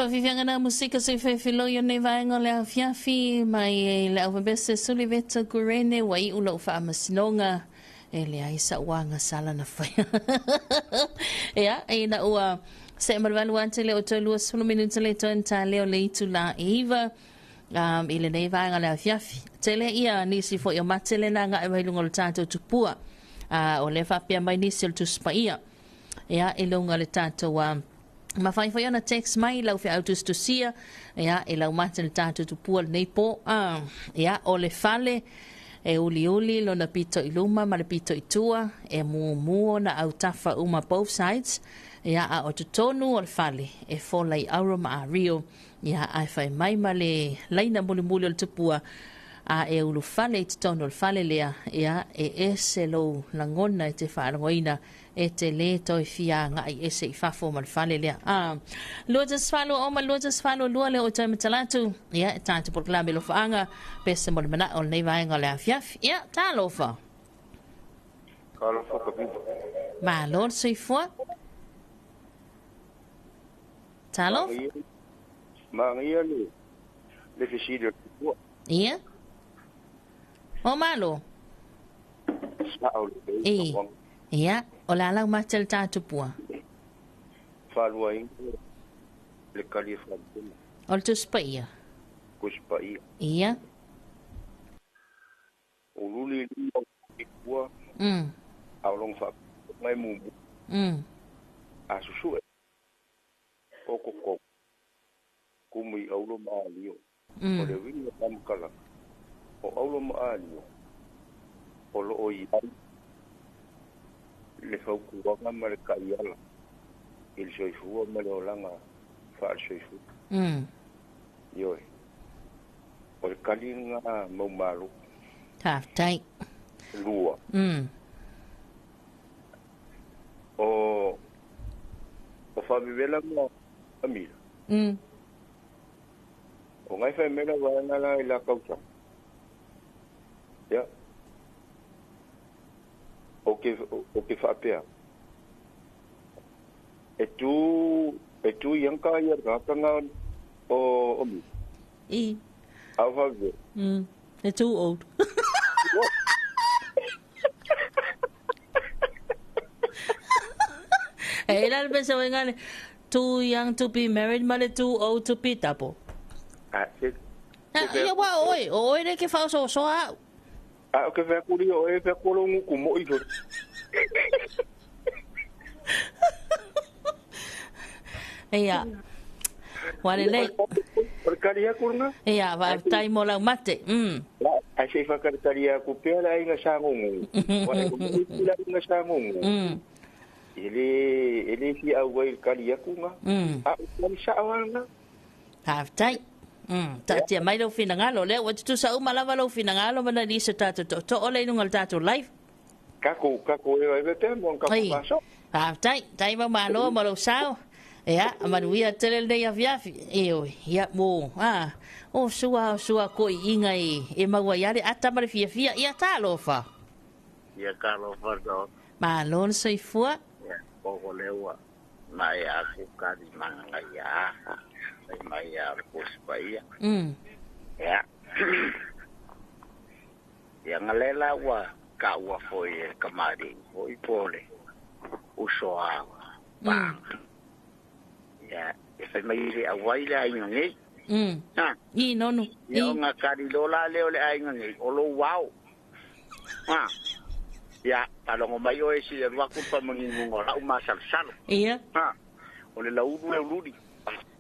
Faafiafiaga na musika se fefeloi o nei vaega o le afiafi mai le aufabese Suliveta Gurene ua iʻu loʻu faamasinoga. E leai sa'u agasala na faia. Ia, ina ua se'e ma le valu atu i le o toe 20 minute le toe ta leo le itulā e 9 i lenei vaega o le afiafi. Tele ia nisi foi o mate le na agai mai luga o le tatou tupua. O lea faapea mai nisi o le Tusi Paia. Ia, i luga o le tatou mafai foi ona text mai lau feau tusitusia, ia, i lau mate le tatou tupua lenei po. Ia, o le fale e uliuli lona pito i luma ma le pito i tua, e mumu ona autafa uma both sides, ia, a o totonu o le fale e fola i auro ma ario, ia, ae fai mai ma le laina mulimuli o le tupua, a e ulufale i totonu o le fale lea, ia, e ese lou lagona e te faalogoina e te lē toe fia aga'i ese i fafo ma le fale lea. A 218 ma 282 lea o toe matala atu, ia, e tatou polokalame Alofaaga, pese mo le mana'o o lenei vaega o le afiafi. Ia, talofa. Talofa ka viva. Malo le soifua. Talofa. Manaia le fesili o le tupua. Ia. O malo. Sa'o lelei I. sauaga. Ia, o le a lau mate le ta tupua. Faaluaina le kali e faaletena. O le Tusi Paia. Tusi Paia. Ia. O luli i luma o le tua. A o lona faapitoga e mumu. A susu'e o koko kumu i aulo ma alio. O le uiga o faamatalaga, o aulo ma alio o loo i ai le fautuaga ma le taiala i le soifua ma le olaga faale-soifua. Ioe. O le tali lena mau malo. Faafetai. Lua. O o faavevela ma Amila. O ngai fai mela vaega la i la kausaga. Ia. O ke o ke faapea. E tu e tu i anka ia tagata nga o o Mila. I. A o faavevela. E too old. E ila le pese o ingale, too young to be married ma le too old to be double. A se Ia wa oi, o oi le ke whaosoasoa au. A o ke whea kuri o e whea koro nguku mo iho. Ia. Wa lelei. O le kari aku lena. Ia, faafetai mo lau mate. Ai se i whakaritari aku pea le aiga sangongo. Wa e ko mo le aiga sangongo. E le e le fia au ai le kari aku nga. A o kari sao lena. Faafetai. Taatia mai lou finagalo lea ua tutusa uma lava lou finagalo ma nai nisi o tatou tootoo lea i luga o le tatou live. Kako, kako e ai pea mo kako faasoo. Faafetai, tai mau malo mo lou sao. Ia, manuia tele lenei afiafi. Ioe, ia mo, a, o sua, o sua koi'iga e, e maua ai lava le ata ma le fiafia. Ia, talofa. Ia talofa no. Malo le soifua. Ia, koko lea ua maea aku kali manga ia fai mai ia o le Tusi Paia. Ia, ia ngalela ua taua foi e le kamali'i foi po o le uso a Paanga. Ia, e fai mai le auai le aiga nei. Ha. I nonu. Ia o nga kali lola lea o le aiga nei, o lou ao. Ha. Ia, faalogo mai oe se i alu atu le faamaginuga o lau masalosalo. Ia. Ha. O le laulu e ululi.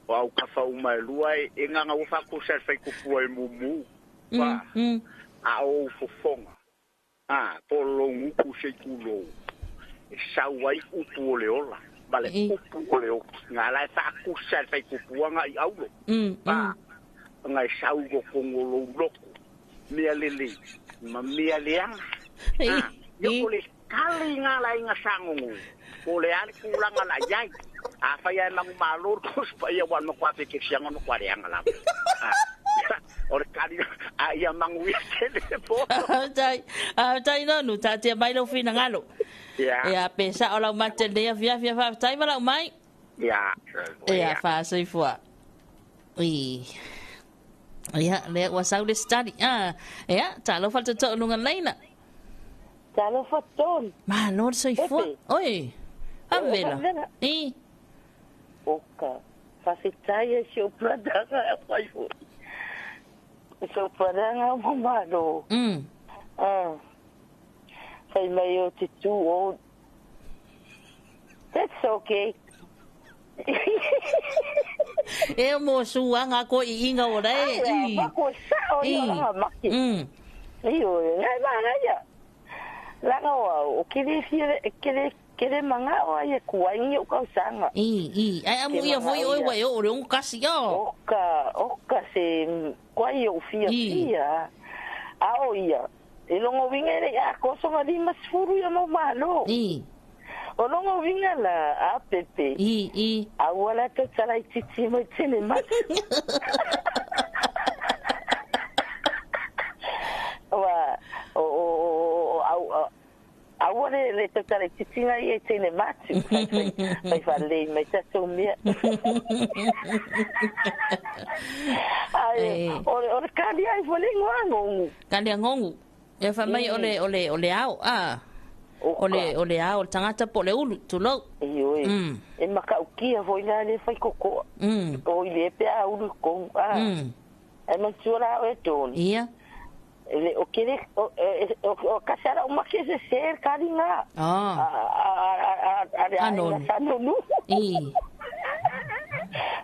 O autafa uma e lua e e gaga ua faakusa e le faikupua e mumu. Ha. A o ou fofoga. Ha, po o lou gutu se i tulou, e sau ai upu o le ola ma le upu o le oki. Nga la e faakusa e le faikupua nga i aulo. Ha. Nga e sau i totonu o lou loto, mea lelei ma mea leaga. Ha, ia o le tali nga la i nga sagogo, po o le a le tulaga la i ai. Afai lava e manumalo le Tusi Paia ua matua fekesiaga matua leaga lava. Ha, o le tali a ia manuia tele le po. Faafetai, faafetai Nonu, taatia mai lou finagalo. Ia. Ia, pe sao lau mate lenei afiafi, ia faafetai ma lau mai. Ia. Ia, faasoifua. Ui. Ia, lea ua sau le study. Ah, ia, talofa le tootoo luga laina. Talofa tonu. Malo le soifua. Oi. Faavela. I. Oka. Faafetai ai si ou pladaga e fai foi. Si ou pladaga o malo. Ah. Fai mai o te too old. That's okay. E mo suaga ko i inga o lae. I. Ko sa o i maki. I o ngai ma Langa o kere fia kere kere manga o ai kuai ni o kausanga. I ai amu ia foi oi wai o le un kasi o. Oka se kuai o fia fia. A o ia. E longo winga le a koso nga lima sfuru ia mo malo. I. O longo winga la a pepe. I. A wala te tala i titi mo tene matu. Wa o au aua le tautala i titinga ia i tene matu. Fai whalei mai tatou mea. Ai, o le kali ai fo le ngoa ngongu. Kali a ngongu. E wha mai o le ao, a. O le ao, o le tangata po le ulu, tulou. Oi. E makaukia foi la le whai kokoa. O i le pe a ulu kongu. E mantua la o e tōni. Ia. O kere o kasara o make se ser karinga. Ah. A nonu. I.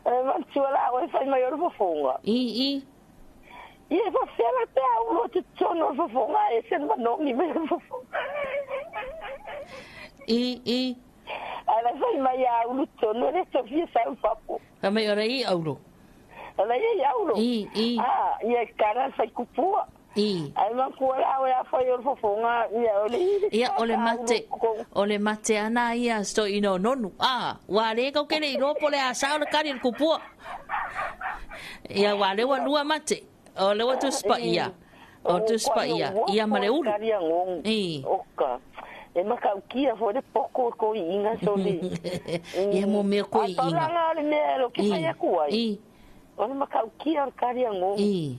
E mantua la o e whai mai o le fofonga. I. Ia fa fela pe a ulo te tono o fofonga e sen manongi me o fofonga. I. Ala whai mai a ulu tono le tofia sa ufapo. Ka mai ora i aulo. Ala i aulo. I. Ah, ia kara whai kupua. I. Ai makua la o a whai o le fofonga ia o le Ia o le mate. O le mate ana ia sto ino nonu. Ah, wa le kau kele i ropo le a sao le kari le kupua. Ia wa le wa lua mate. O le wa tuspa ia. O tuspa ia. Ia ma le ulu. I. Oka. E makaukia fo le poko ko i inga so le. Ia mo mea ko i inga. A paulanga le mea lo ki whai aku ai. I. O le makaukia o le kari a ngongu. I.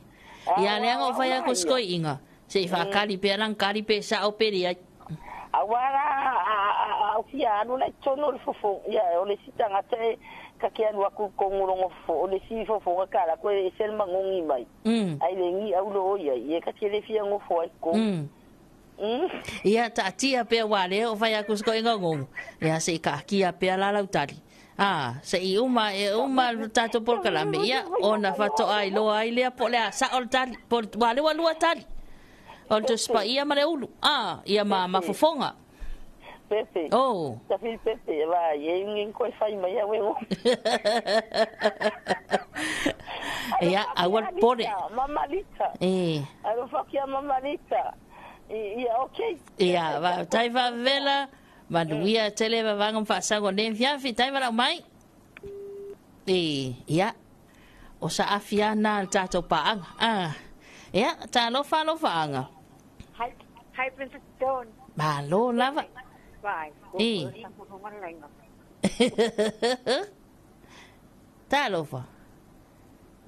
Ia leanga o whai aku sko i inga. Se i whakari pe alang kari pe sa o peri ai. A wara a fia anu lai tono le fofo. Ia o le sitanga te ka ke anu aku kongurongo fofo. O le si fofonga kala koe e sel mangongi mai. Ai le ngi au lo ia. Ia ka te le fia ngofo ai ko. Ia taatia pea wā lea o whai aku sko inga ngongu. Ia se i kakia pea lalau tali. Ah, se i uma e uma tātou polokalame ia ona whatoa ai loa ai lea po lea sa o le tali po wā lewa lua tali. O le tusipa ia ma le ulu. Ah, ia ma mafofonga. Pepe. Oh. Tawhiri pepe, la, ye ngin koe whai mai au e ngo. Ia, aua pore. Mama Lita. E. Alo whakia Mama Lita. Ia, okay. Ia, va, tai vela. Manuia tele vavanga mfaasango ne fiafi tai vala mai. E, ia. O sa afia na tātou paanga. Ah. Ia, tā lofa lofa anga. Hi Princess Dawn. Malo lava. Bye. E. Tā lofa.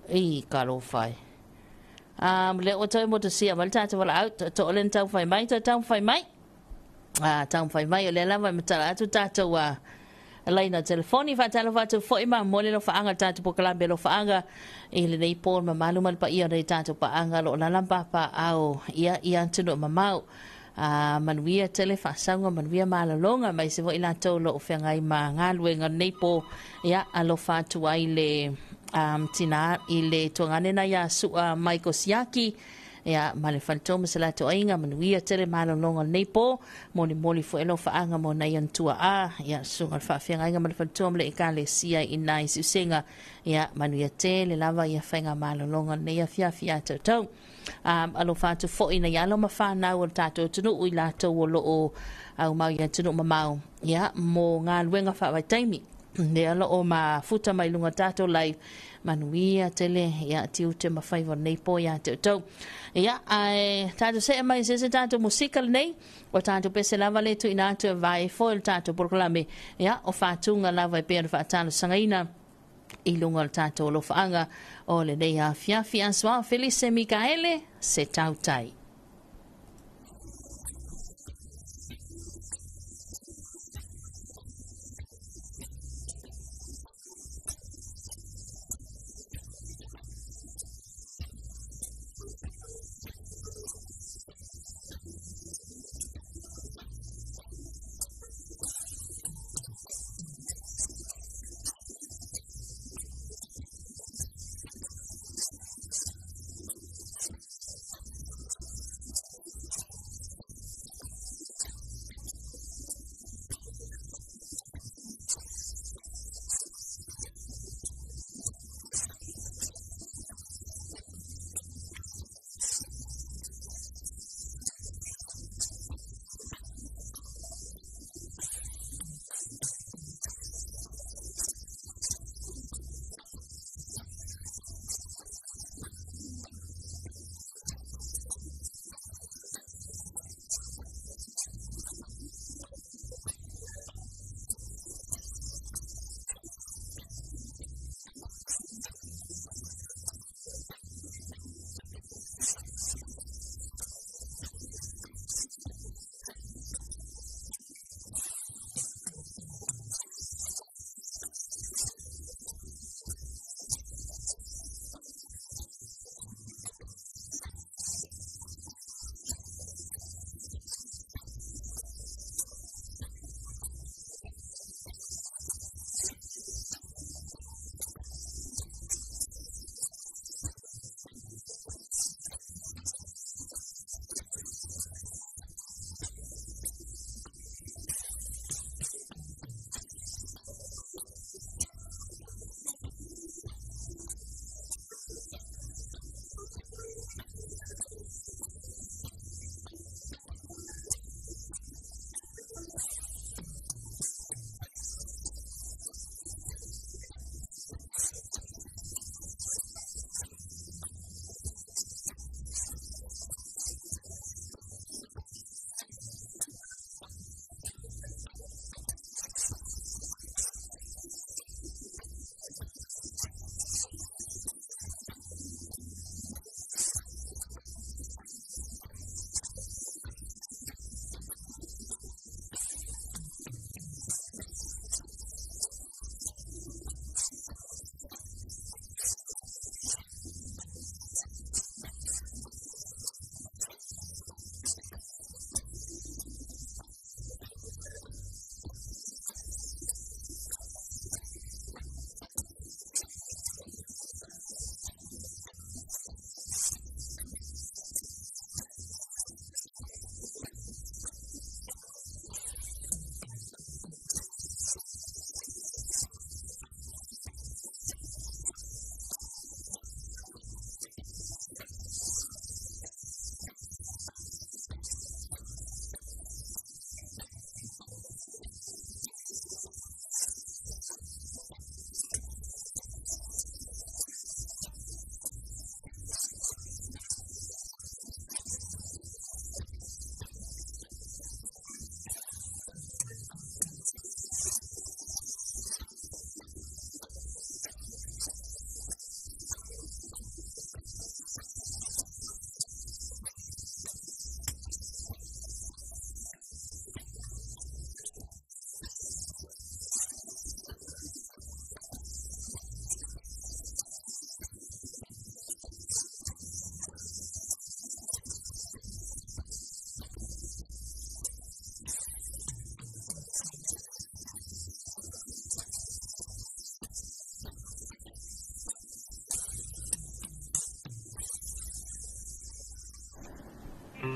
I ka lofa. Le o toi mo te sia mal tātou wala au to olen tau whai mai to tau whai mai. Ah, tau whai mai o le lava me tala atu tātou a laina telefoni whaatalo whātou foi ma mole lo whaanga tātou pokalambe lo whaanga i le nei pōl ma malu mal pa ia nei tātou paanga lo lalamba pa au ia ia antunu mamau. Manuia tele whaasanga manuia malalonga mai se voi lātou lo whengai ma ngāluenga nei pō ia alo whātu ai le tina i le tuanganena ia sua Michael Siaki ia ma le whalito ma se lato ainga manuia tele malalonga nei pō moli moli fo elo whaanga mo nei antua a ia sunga le whaawhenga ma le whalito ma le ikale sia i nai siusenga ia manuia tele lava ia whainga malalonga nei a fia fia tau tau. Alo whātu fo ina ia alo mawhānau o tātou tunu ui lātou o loo au mau ia tunu mamau ia mo ngā luenga whaawai taimi le alo o ma futa mai lunga tātou lai manuia tele ia tiu te mawhai wa nei po ia te tau ia ai tātou se mai se se tātou musika nei o tātou pese lava le tu ina atu vai fo le tātou polokalame ia o whātunga lava e pea whaatalo sangaina i lunga o le tātou lofaanga o le nei afiafi asoa Felice Mikaele se tautai.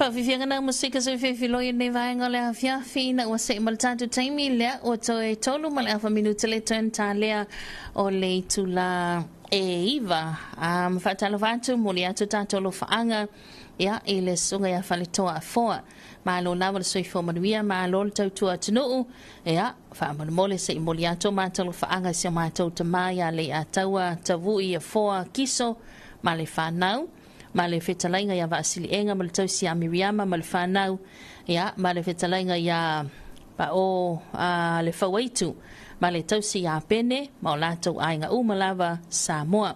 Faafiafiaga na musika se fefiloi nei vaega o le afiafi ina ua seʻe ma le tatou taimi lea ua toe 3 ma le afa minute le turn talea o le itulā e 9. Faatalofa atu, moli atu tatou alofaaga ia i le susuga ia Faletoa Afoa. Malo lava le soifua manuia, malo le tautua atunuu. Ia faamolemole se i moli atu o matou alofaaga i si o matou tamā ia Leiataua Tavuʻi Afoa Kiso ma le fanau, ma le fetalaiga ia Vaasiliega ma le tausi ia Miriama ma le fanau, ia ma le fetalaiga ia Pao a le Fauaitu ma le tausi ia Pene ma o latou aiga uma lava Samoa.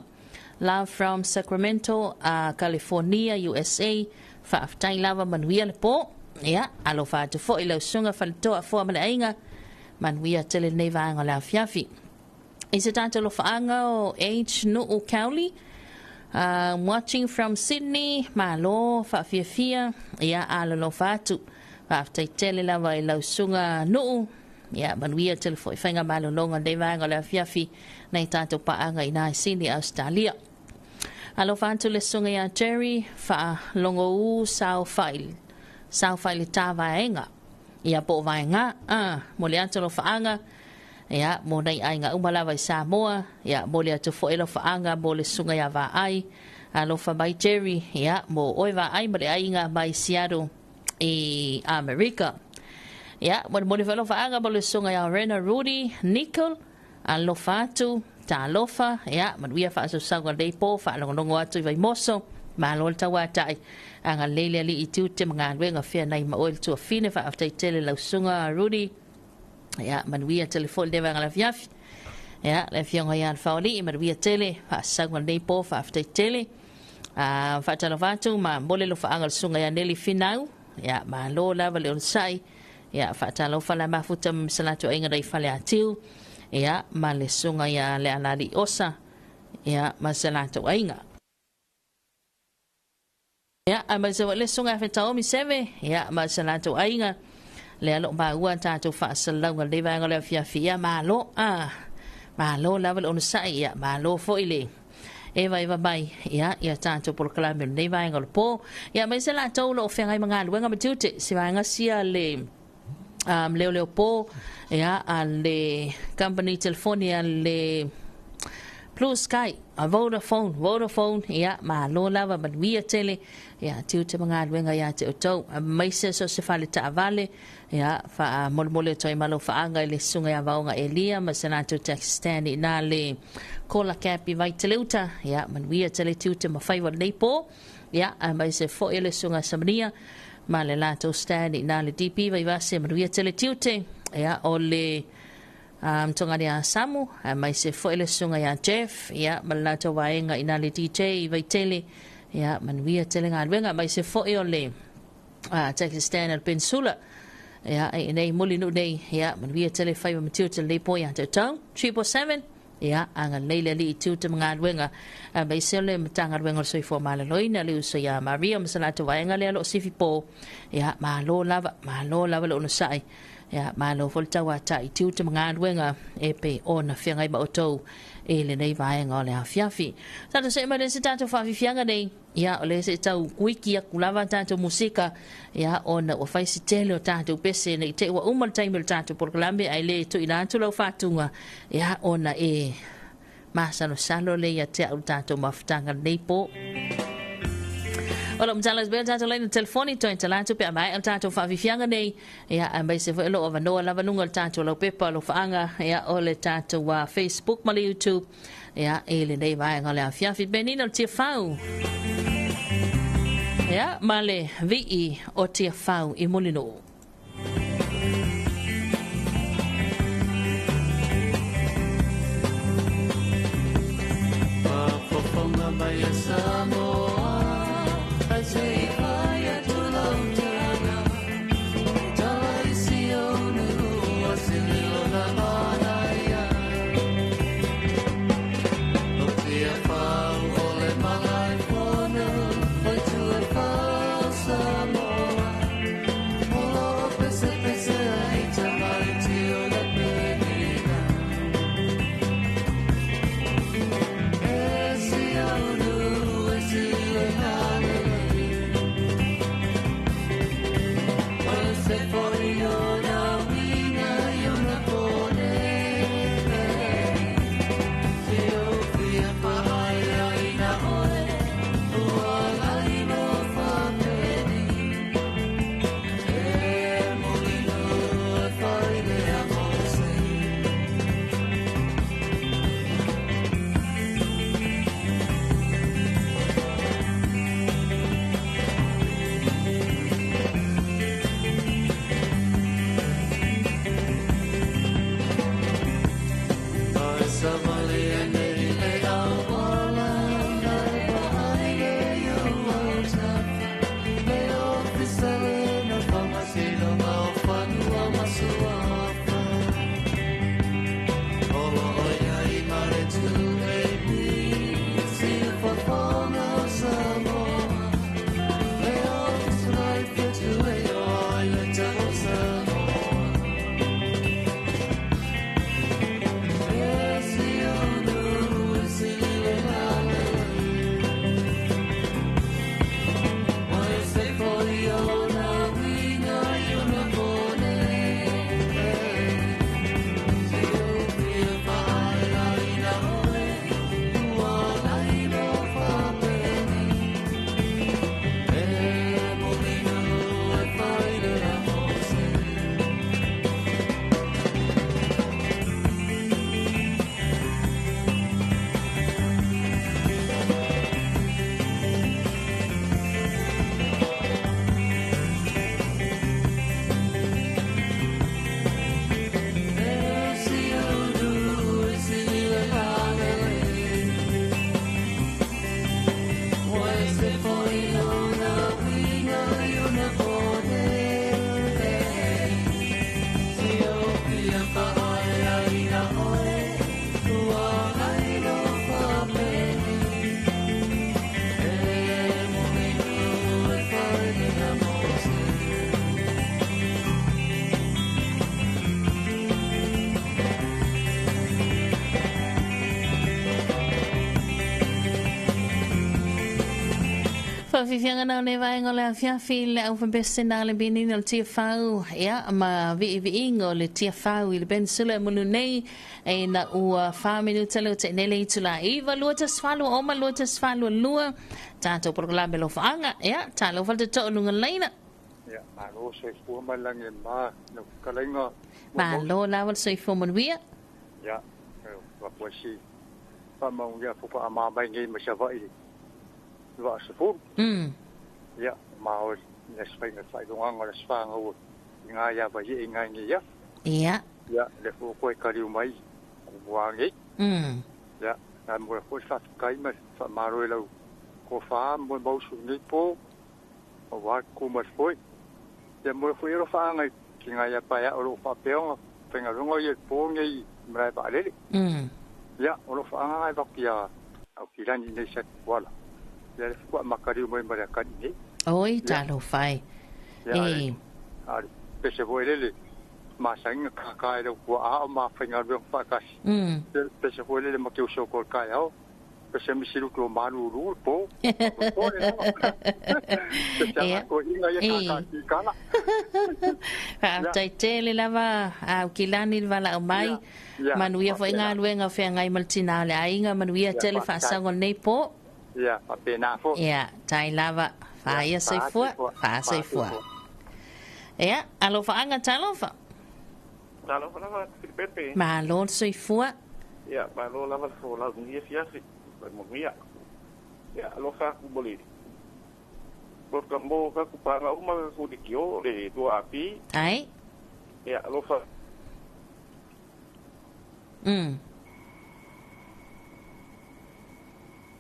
Love from Sacramento, California, USA. Faafetai lava, manuia le po. Ia, alofa atu foi lau susuga Faletoa Afoa ma le aiga. Manuia tele lenei vaega o le afiafi. I se tatou alofaaga o H Nuu Kauli. Watching from Sydney, malo, faafiafia, ia alolofa atu. Faafetai tele lava i lau susuga Nuu. Ia, manuia tele foi faiga malologa lenei vaega o le afiafi nei tatou paaga i nai Sydney, Australia. Alofa atu le susuga ia Jerry, faalogo u sao fai, sao fai le tā vaega. Ia po o vaega, mo le atu alofaaga, ia, mo nei aiga uma lava i Samoa, ia, mo le atu foi alofaaga mo le susuga ia Vaai. Alofa mai Jerry, ia, mo oe Vaai ma le aiga mai Seattle i Amerika. Ia, mo le mo le alofaaga mo le susuga ia Rena Rudy Nicole, alofa atu, talofa, ia, manuia faasausauga nei po, faalogologo atu i Vaimoso, malo le tauatai. Aga leile ali i tiute ma galuega fea nai ma oe le tuafine, faafetai tele lau susuga Rudy. Ia, manuia tele foi le vaega o le afiafi. Ia, le afioga ia Alfaoli'i, manuia tele, faasauga lenei po, faafetai tele. Faatalofa atu ma mo le alofaaga o le susuga ia Neli Finau. Ia, malo lava le onosai. Ia, faatalofa la mafuta ma salatu aiga nei fale atiu. Ia, ma le susuga ia le alali osa. Ia, ma se latou aiga. Ia, a mai se le susuga Fetaomi Seve, ia, ma se latou aiga. Le alo maua tatou faasalalauga lenei vaega o le afiafi. Ia, malo, malo lava le onosai, ia, malo foi le eva eva mai, ia, ia tatou polokalame o lenei vaega o le po. Ia, mai se latou lo o feagai ma galuega ma tiute, se vaega sia le leo leo po, ia, a le company telefoni a le Blue Sky, a Vodafone, Vodafone, ia, malo lava, manuia tele, ia, tiute ma galuega ia te outou. Mai se so se fale taavale, ia, faamolemole atu ai ma alofaaga i le susuga ia Vaoga Elia ma se latou taxi stand i na le Kola Cap i Vaiteleuta, ia, manuia tele tiute ma faiva lenei po, ia, mai se foi le susuga Samania, ma le latou stand i na le DP Vaivase, manuia tele tiute, ia, o le togani a Samu, mai se foi le susuga ia Jeff, ia, ma le latou vaega i na le DJ i Vaitele, ia, manuia tele galuega, mai se foi o le taxi stand al Peninsula, ia, e nei muli nu nei, ia, manuia tele faiva ma tiute lenei po ia te tau, 777, ia, agalelei le Alii i tiute ma galuega, mai se o le Matagaluega o le Soifua Maloloina, le uso ia Maria ma se latou vaega lea lo o sifi po, ia, malo lava, malo lava le onosai, ia, malo foi le tauata'i tiute ma galuega e pei ona feagai ma outou i lenei vaega o le afiafi. Tatou seʻe mai le se tatou faafiafiaga nei, ia, o le se tau kuiki aku lava tatou musika, ia, ona ua fai se tele o tatou pese nei te ua uma le taimi o le tatou polokalame ai le tuuina atu lau faatuga, ia, ona e masalosalo le ia te au le tatou mafutaga lenei po. O lo matala sbea tatou laina telefoni toe talatu pe a maea le tatou faafiafiaga nei, ia, aemaise foi o loo avanoa lava luga o le tatou laupepa alofaaga, ia, o le tatou Facebook ma le YouTube, ia, i lenei vaega o le afiafi. Penina o le Tiafau. Ia, ma le vii o Tiafau i Mulinuu. Faafofoga mai e Samoa, ai se i fai atu lau tala. Tala i si ou nuu o se leo na manaia. O Tiafau o le Malaefono, o itu e fā o Samoa. Faafiafiaga na o le vaega o le afiafi le aufapese na le binini o le Tiafau, ia, ma viiviiga o le Tiafau i le peninsula e munu nei, e na ua 4 minuta le o te'enei le itulā 9 2 8 oma 2 8 2 tatou polokalame lofaaga, ia, talofa le toto'o luga laina. Ia, malo soifua ma le lagi e mama lau fetalaiga. Malo lava le soifua manuia. Ia, faapea faamanuia faama mai nei ma Savaii le 20. Ia, ma o le aso faiga faailogaga o le aso fanau i ngā ia vai e ngai nei ia. Ia. Ia, le fo koe kariu mai mua nei. Ia, na mo le foi faafetai ma faamalo i lau tofa mo le mausu nei po o wa ku ma foi. Ia mo le foi ro whaanga ki ngā ia paia o lo whaapeonga whaingaluenga ia po nei marae vaalele. Ia, o lo whaanga ngai vakia au ki lani nei sa wala. Ia le fukua makariu mai marea kani nei. Oi, talofa e. Ia, ale, pese foi lele ma sainga ka ka e kua a o ma whaingaluenga whaakasi. Pese foi lele ma ke uso ko kai au. Pese misiru ko maru ru po. Po le Pese Ia. ko inga ia ka ka ki kala. Faafetai tele lava au kilani le valaau mai. Ia, Manuia foi faapena. galuega feagai ma le tinā o le aiga, manuia Ia, tele faafetai. faasago lenei po. Ia, faapena foi. Ia, tai lava. Faia soifua, faa soifua. Ia, alofaaga talofa. Talofa lava Filipepe. Malo le soifua. Ia, malo lava le folau ngia fiafi. Pai manuia. Ia, alofa aku mo le. Mo ka mo ka kupanga uma ka ku kio le tua api. Ai. Ia, alofa.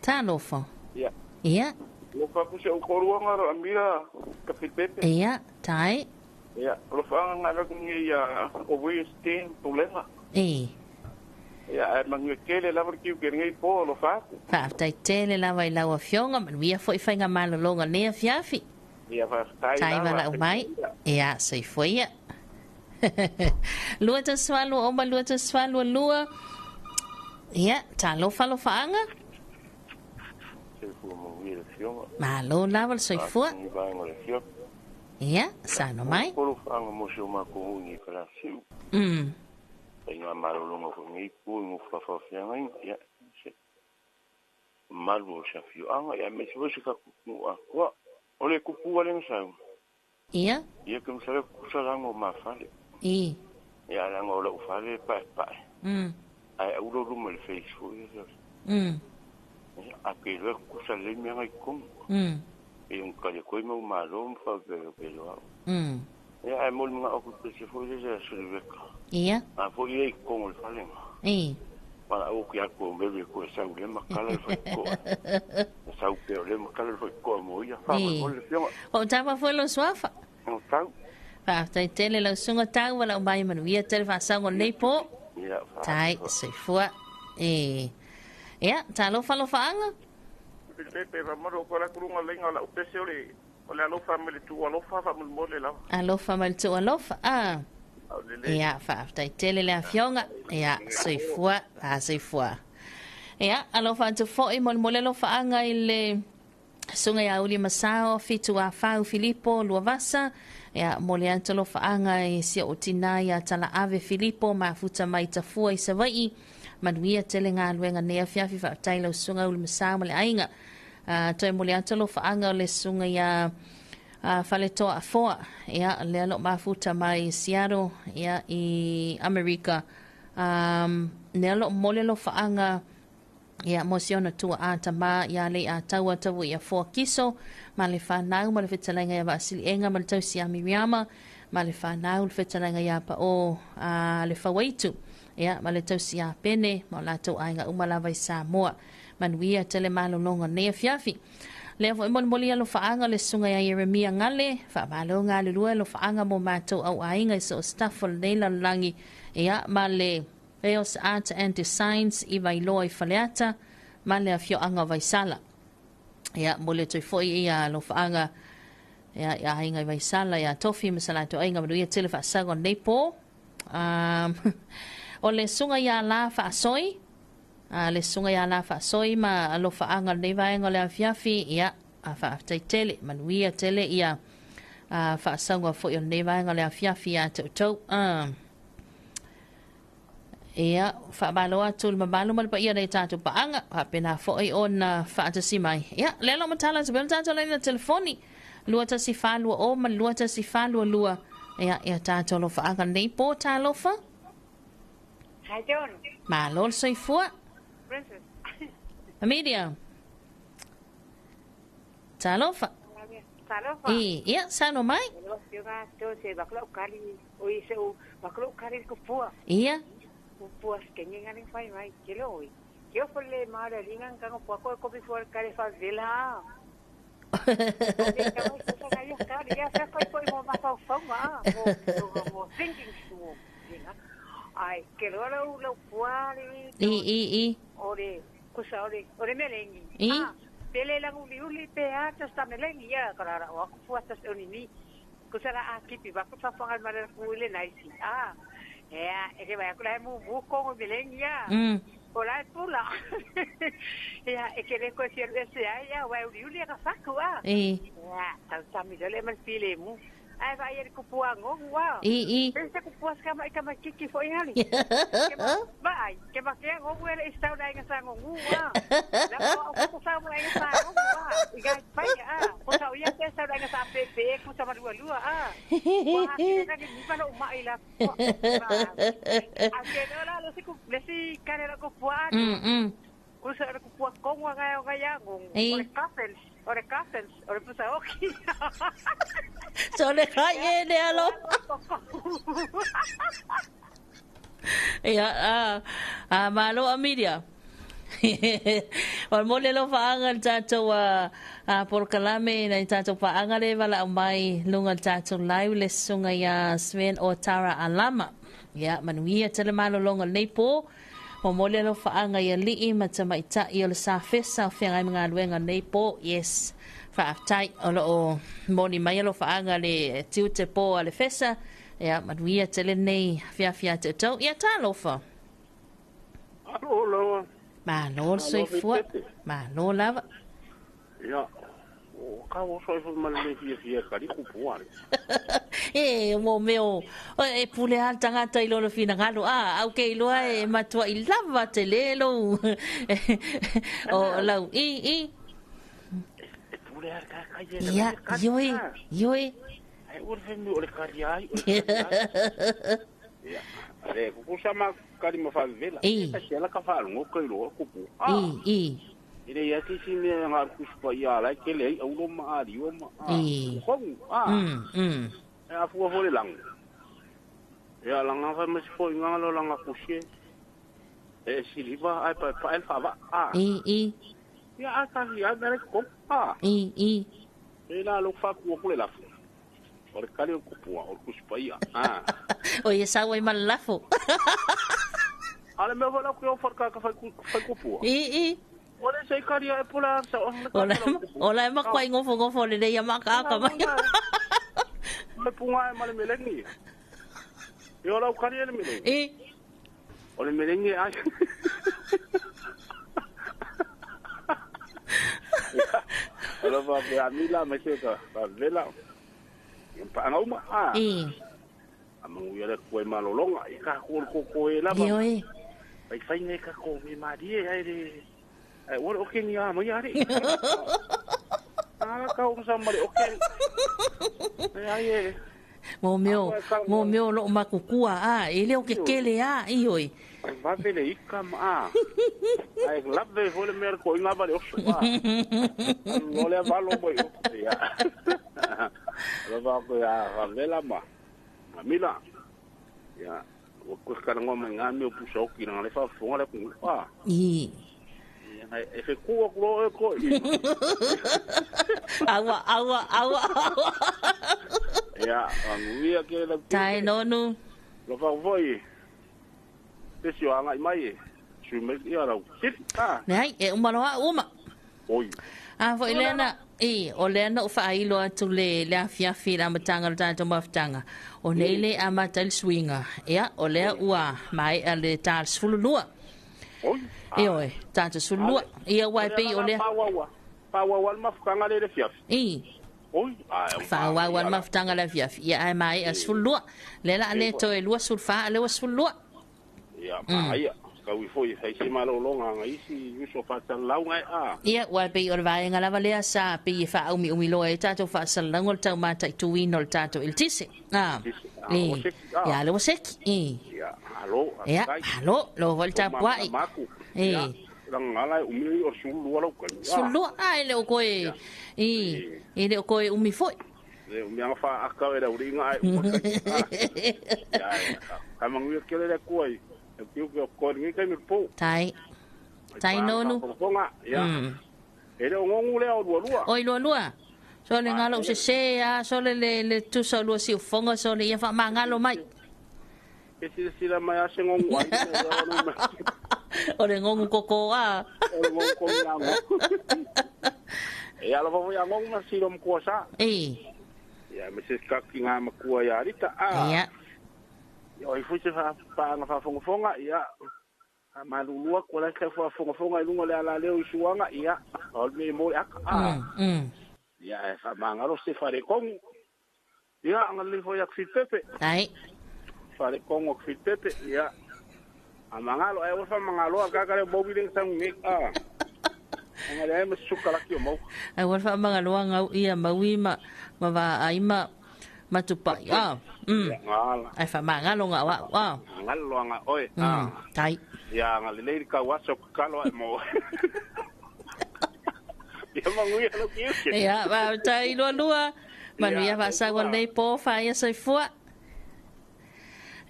Talofa. Ia. Ia, Alofa ku se ukoruanga ro amira ka Filipepe. ia, tai. Ia, alofa anga ngā ku ngia ia o wei stein tulenga. E. Ia, ai manuia kele lava le kiu ke ngai po alofa aku. Faafetai tele lava i lau afioga, manuia foi faiga malologa nei afiafi. Ia, faafetai Tai lava. valaau mai. Ia, soifua ia. 2 8 oma 2 8 2. Ia, talofa alofaaga. Soifua manuia le afioga. Malo lava le soifua. Ni vaega o le afioga. Ia, sano mai. Kolo whaanga mo se o mākou hungi ka la siu. Pai ngā malolonga ko ngei pū i ngō whawhawhianga ia. Se malu o sa fioanga ia me se se ka kupu a kua. O le kupu ale ngsa. Ia. Ia ke msale kusa lango ma fale. I. Ia lango o le ufale pa pa. Ai ulo ruma le Facebook ia. Ia a ke le kusa le mea ngai kong. E un ka le koi mau malo mfa pe pe lo. Ia ai mo mga o ku se fo le se se le ka. Ia. A fo ia i kong le fale. I. Para o ki ako me le ko sa le makala le fo ko. Sa u pe le makala le fo ko mo ia fa mo le fionga. O tapa foi lo suafa. O tau. Faafetai tele lau suga tau valaau mai manuia tele faasago lenei po. Ia fa. Tai, soifua. E. Ia, talofa alofaaga. Filipepe, fa maro ko la kurunga lenga la upese o le o le alofa me le tu alofa fa mo mo le lava. Alofa ma le tuu alofa. Ah. Au le le. Ia, faafetai tele le afioga. Ia, soifua, faasoifua. Ia, alofa atu foi molemole alofaaga i le suga ia uli masao fitu a fau Filipo Luavasa. Ia, mo le atu alofaaga i sia o tinā ia tala ave Filipo mafuta mai tafua i Savaii. Manuia tele galuega nei afiafi faafetai lau suga uli masao ma le aiga. Toe mo le atu alofaaga o le suga ia faletoa afoa. Ia, lea lo mafuta mai Seattle, ia, i Amerika. Lea lo mole alofaaga ia mo si ona tua a tama ia le a taua taua ia foa kiso ma le whanau ma le fetalaiga ia vaasiliega ma le tausi a Miriama ma le whanau le fetalaiga ia pa o a le fawaitu ia ma le tausi a pene ma o latou aiga uma lava i Samoa manuia tele malologa nei afiafi. Lea foi molimoli alofaaga le suga ia Ieremia Gale, faamalo galulue alofaaga mo matou au aiga i so o staff o lenei lalolagi ia ma le Leos Art and Designs i Vailoa i Faleata ma le afioaga o Vaisala. Ia, mo le toe foi ia alofaaga ia ia aiga i Vaisala ia Tofi ma sa latou aiga manuia tele faasaga o lenei po. O le suga ia la faasoi, le suga ia la faasoi ma alofaaga o lenei vaega o le afiafi, ia a faafetai tele, manuia tele ia a faasauga foi o lenei vaega o le afiafi ia te outou. Ia, faamalo atu le mamalu ma le paia nei tatou paaga, faapena foi ona faatasi mai. Ia, lea lo matala atu pea le tatou laina telefoni, 21420 ma le 21422. Ia, ia tatou alofaaga lenei po, talofa. Hi, John. Malo le soifua. Princess. Amelia. Talofa. Talofa. I, ia, saunoa mai. Afioga to se baklo kali o i se u baklo kali ko pua. Ia. Pua skengi ngani fai mai ke lo oi. Ke o fole ma le linga ka ko pua ko ko bi fo kali fa vela. Ai, ke lo lau lau pua le I, i, i. Ore, kusa ore, ore melengi. I. Ah, pele langu liuli pe a tas ta melengi ya karara o aku pua tas oni ni. Kusa la a kipi ba ku fa fa mare ku ile naisi. Ah. Ea, e ke vai ku la mu mu ko melengi ya. O la pula. Ia, e ke le ko si ese ai ya wa uli uli ka faku a. I. Ia, tau tami le mal pile mu. Ai vai ele ku pua ngongu wa. I, i. Pensa ku pua ska mai ka mai kiki fo ihali. Ke ma vai, ke ma ke ngongu ele istau da inga sa ngongu wa. La ko ko sa mo inga sa ngongu wa. I ga pai a. Ko sa ia te sa da inga sa pepe ku sa lua lua a. Wa ke na ni pa lo mai la. A ke no la le si ku le si kare la ku pua. Ku sa ku pua kongwa ga ga ya ngongu. Ore cousins, ore cousins, ore pusa oki. So le kai e le alo. Ia, a malo Amelia. O mo le lo faanga le tatou a polokalame nei tatou paanga le wala au mai lunga le tatou live le sunga ia Sven o Tara Alama. Ia, manuia tele malolonga lenei po. Mo mo le lo faanga ia lii ma tamaitai o le sa fesa o whengai mga luenga nei po. Yes. Whaaftai o lo o moni mai alo whaanga le tiute po a le fesa. Ia, manuia tele nei whiawhia te tau. Ia, talofa. Alo lawa. Malo le soifua. Malo lava. Ia, o ka o soifua ma le fia fia kari kupua le. E, mo meo, e pule a tangata i lolo finangalo. A, au ke iloa e matua i lava te lelo. O lau, i, i. E pule a ka kai e Ia, ioi, ioi. Ai, o le whenua o le kari ai, o le kari ai. Ia, le kukusa ma kari ma whavela. I. E kasi ala ka whaalungo kai loa kupu. I, i. Ere ia ki si mea ngā kusupa i ala ke lei aulo ma ario ma a. I. Kongu, a. E a fua fole langu. E a langa whai masi fo i ngā lo langa kusie. E siliva ai pa pa el whawa, a. I, i. Ia a tahi ai mere kong, a. I, i. E la lo whaku o kule lafu. O le kari o kupua, o le kusupa ia, a. O ia sau ai mana lafo. Ale mea wala ku o wharka ka whai kupua. I, i. O le sei kari a e pula sa o le Ola, ola e makwai ngofo ngofo le leia maka aka mai. Le punga e male melengi. E ola o kari e le melengi. I. O le melengi ai. Ola va pe amila me se ka va vela. Pa anga uma. Ah. I. A mangu ia le kue malolonga i ka ko ko ko e lava. Ioi. Ai fai nei ka ko me marie ai le. Ai ora o ke ni a mai are. Ah ka o sa mare o ke. Ai ai. Mo meo lo makukua a e le o ke kele a ioi. Ai va vele i ka ma. Ai lave fo le mer ko inga vale o so. No le va lo mo yo. Ya. Va ko ya va vela ma. Mila. Ya. O ko ka ngo ma nga me o puso ki na le fa fo le ku. Ah. I. E fe kua kulo e ko. Aua, aua, aua, aua. Ia, anguia ke la. Tai nonu. Lo fa voi. Te si anga mai e. Su me ia rau. Ah. Nei, e umaloa uma. Oi. A foi lena i o lena o whailo atu le le afiafi la matanga le tātou mafutanga. O nei le a matai le suiga. Ia, o lea ua mai a le tāle 12. Oi. E oe, tātou 12. Ia wai pei o lea. Faaauau le mafutaga le le fiafi. I. Oi, ai Faaauau le mafutaga le afiafi. Ia ae maea 12. Le la le toe 24 le ua 12. Ia, maia. Kau ifo i fai se malologa nga isi uso faasalalauga e a. Ia, ua pei o le vaega lava lea sa pei e faaaumiumi loa ai tatou faasalalauga o le taumataituina o le tatou eletise. A. Ua seki a. Ia, le ua seki. I. Ia, malo. Ia, malo, lo foi le tapuai. I. Lagala e umi o le 12 lau kaimi. 12, a e le o koe, i, e le o koe umi foi. Le umi anga wha e lau ringa ai uma kai. Ia, ka manguia kele le kua i. E piu ke o koe ngi kai mi po. Tai. Tai nonu. Ia. E le o ngongu lea o lua lua. Oi lua lua. So le ngalo se se a so le le tusa lua si ufonga so le ia wha mangalo mai. E sila sila mai a se ngongu ai. O le ngongu koko a. O le ngongu koko a ngongu. E ala fafo ia ngongu na silo mkua sa. E. Ia me se kaki ngā makua ia arita. Ia. Ia oi fui se whaanga whaafongafonga. Ia. Malulua kua lai se whaafongafonga i lunga le ala leo i suanga. Ia. O le me mo le aka. Ia e whaamangalo se whare kongu. Ia anga le fo ia kwhilpepe. Ai. Whare kongu kwhilpepe. Ia. A mangalo e ofa mangalo a kaka le mobi le sangu ngi a. Anga le ma suka la ki o mau. Ai ofa mangalo ngau ia maui ma ma va ai ma matupai a. Ai fa mangalo nga wa wa. Mangalo nga oi. Tai. Ia nga le le ka waso kalo ai mo. Ia manguia lo ki. Ia va tai lua lua. Manuia va sa wa nei po fa ia soifua.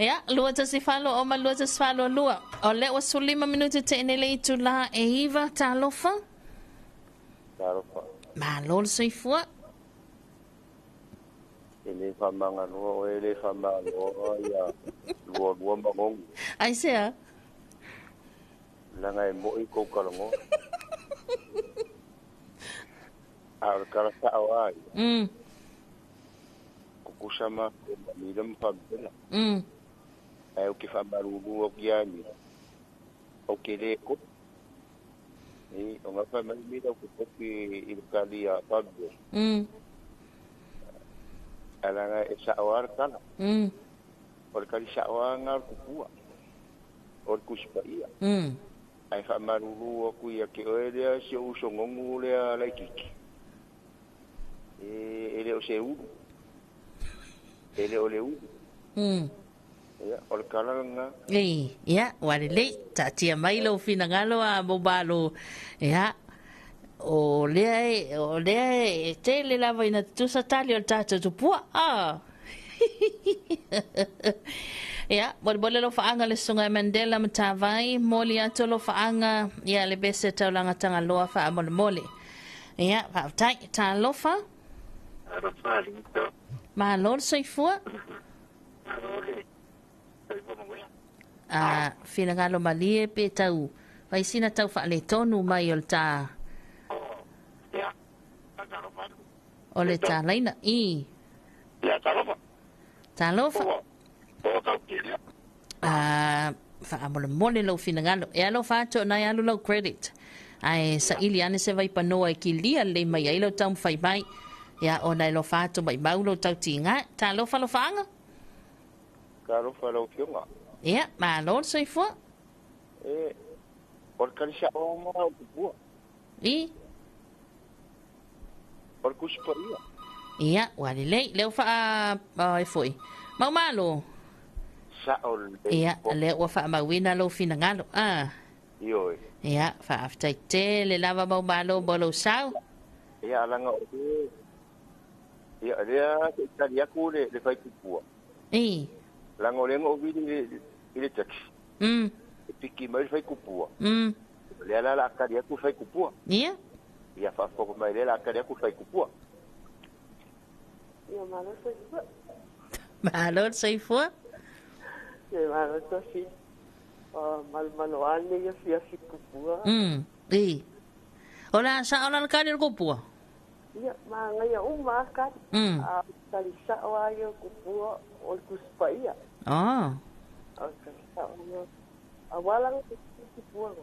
Ia, lua tasi falo o ma lua tasi falo lua. O le ua 15 minuti te ene le itu la e iwa, talofa? Talofa. Malo le soifua. E le whamangaloa o e le whamangaloa ia lua lua mangongu. Ai sea? Langa e moi kou kalangoa. A o le karata o ai. Kukusama ko mamila mwhamela. Ai o ke whamaruru o ki ani. O ke le ko. E o ngā whamamila o ke poki i le kali a Pablo. Alanga e sa'oa le kala. O le kali sa'oa ngā le kupua. O le kusipaia. Ai whamaruru o kui a ke oe lea si o uso ngongu lea laikiki. E le o se uru. E le o le uru. Ia, o le kalanga. Ei, ia, ua lelei, taatia mai lou finagalo a maumalo. Ia, o lea e tele lava ina tutusa tali o le tatou tupua. A. Ia, molemole lou faaga le susuga e Mandela Matavai, moli atu lou faaga, ia le bese taulaga tagaloa faamolemole. Ia, faafetai, talofa. Malo le soifua. A finagalo malie pe tau vaisina tau faaletonu mai o le tā o le tālaina i. Talofa. A faamolemole lou finagalo. E alofa atu o nai alu lau credit. Ae saili ane se vaipanoa e kilia lelei mai ai lau taumafai mai. Ia ona e lofa atu mai mau lou tautiga. Talofa lofaaga. Talofa lau fioga. Ia, malo le soifua. E, o le kalisa o ngā o kupua. I? O le kusipaia. Ia, ua lelei. Leo wha e foi. Mau malo. Sa o le. Ia, leo ua wha mauina lou finagalo. Ioi. Ia, wha te le lava mau malo mo lou sau. Ia, alanga o te. Ia, lea te tali aku le whai kupua. I. Langa o lenga o vili i le taxi. E piki mai le whai kupua. Lea la la akari aku whai kupua. Ia. Ia whaafoko mai lea la akari aku whai kupua. Ia, malo soifua. Malo soifua. Ia, malo soifua. Malomalo ane ia fiafi kupua. I. O la sa o la kali le kupua. Ia, maangaia uma a kali. A kali sa'o a ia kupua o le kusipaia. O le kali sa'o ia. A walaga te kupua.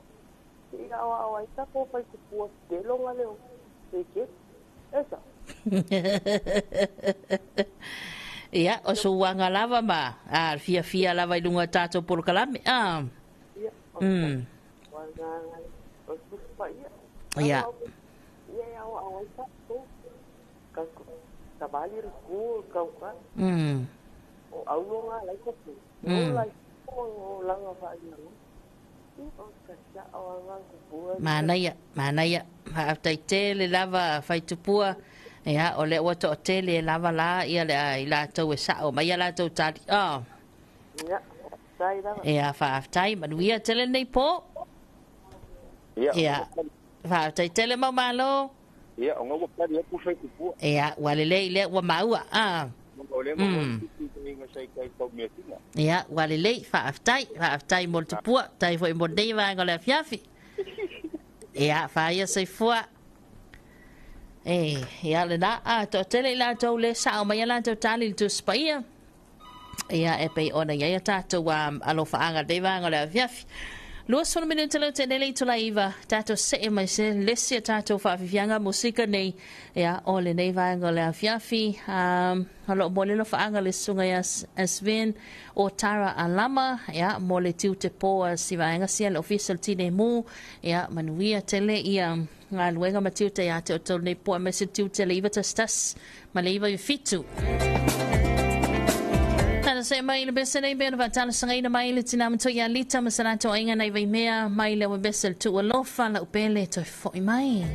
Ia awa awa i tako pai kupua te longa leo. Peke. Esa. Ia, o suaga lava ma a fiafia lava i luga o tatou polokalame. A. Ia, o agaga o le Tusi Paia. Ia. Ia e aoao ai tatou. Savali le ku kauka. O auloga lai ko pu. O lai o langa fa ia. O ka sa o anga ku pu. Manaia, manaia. Faafetai tele lava faitupua. Ia, o lea ua toatele lava la ia le i latou e sao mai ia latou tali. Oh. Ia, faafetai lava. Ia, faafetai, manuia tele lenei po. Ia. Ia, faafetai tele mau malo. Ia, o ngau kali aku fai kupua. Ia, ua lelei lea ua maua. Ah. O le mo ki inga sai kai kau mea tina. Ia, ua lelei, faafetai, faafetai mo le tupua, tai foi mo lenei vaega o le afiafi. Ia, faia soifua. E, ia lena, a toatele i latou le sao mai ia latou tali i le Tusi Paia. Ia, e pei ona i ai a tatou alofaaga i lenei vaega o le afiafi. 20 minute leo te nele i tula iva, tatou see mai se lesi a tatou faafiafiaga musika nei, ia, o lenei vaega o le afiafi, o loo mo le alofaaga le susuga ia Sven o Tara Alama, ia, mo le tiute po a si vaega sia le ofisa o le Tinei Mu, ia, manuia tele ia galuega ma tiute ia te outou lenei po aemaise le tiute le 911 ma le 97. Tala se mai le bese nei bena va tala sangaina mai le tina matua ia Lita ma sa latou aiga nai Vaimea mai le bese le tuu alofa lau pele toe foi mai.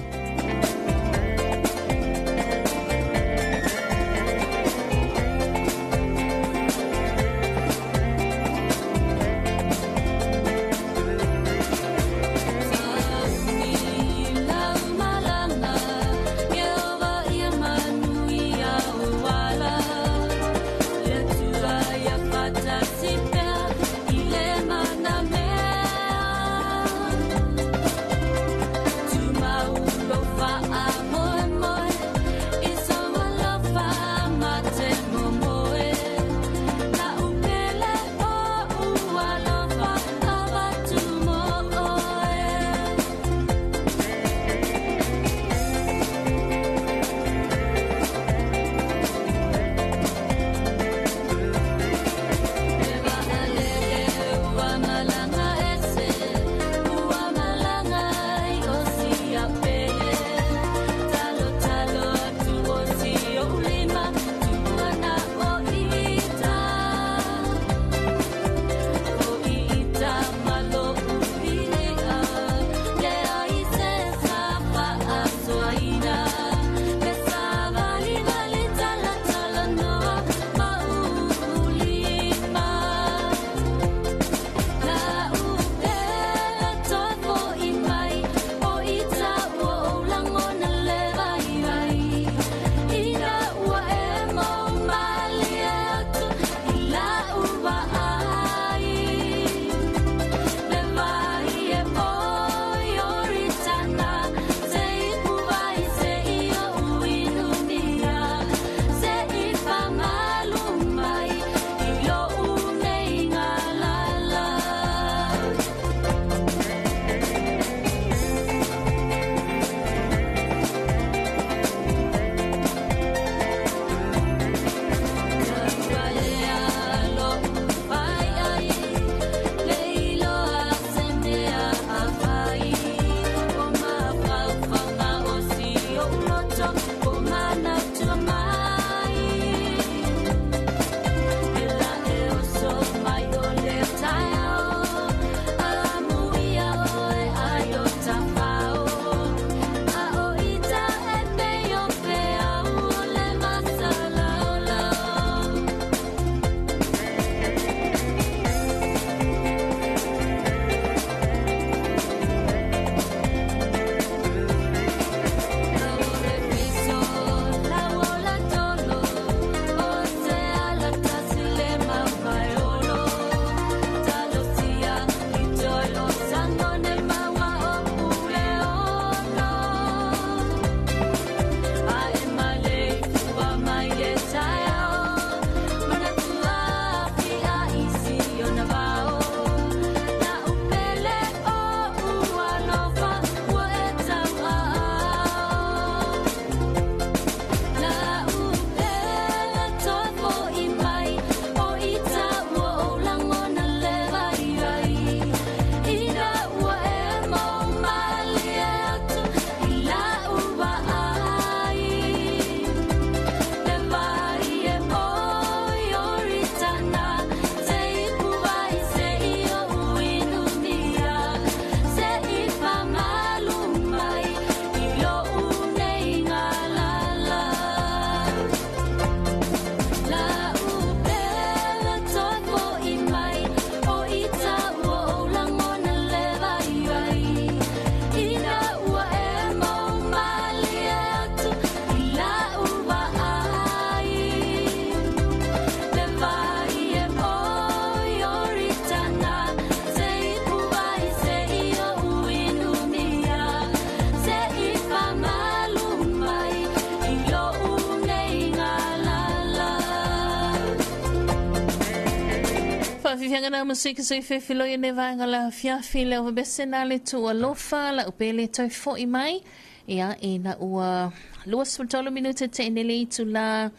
Faafiafiaga na musika sui fefiloi e vaega la afiafi le ovabese na le tu alofa la upele toe fo'i mai ia ina ua 23 minute te nele itu la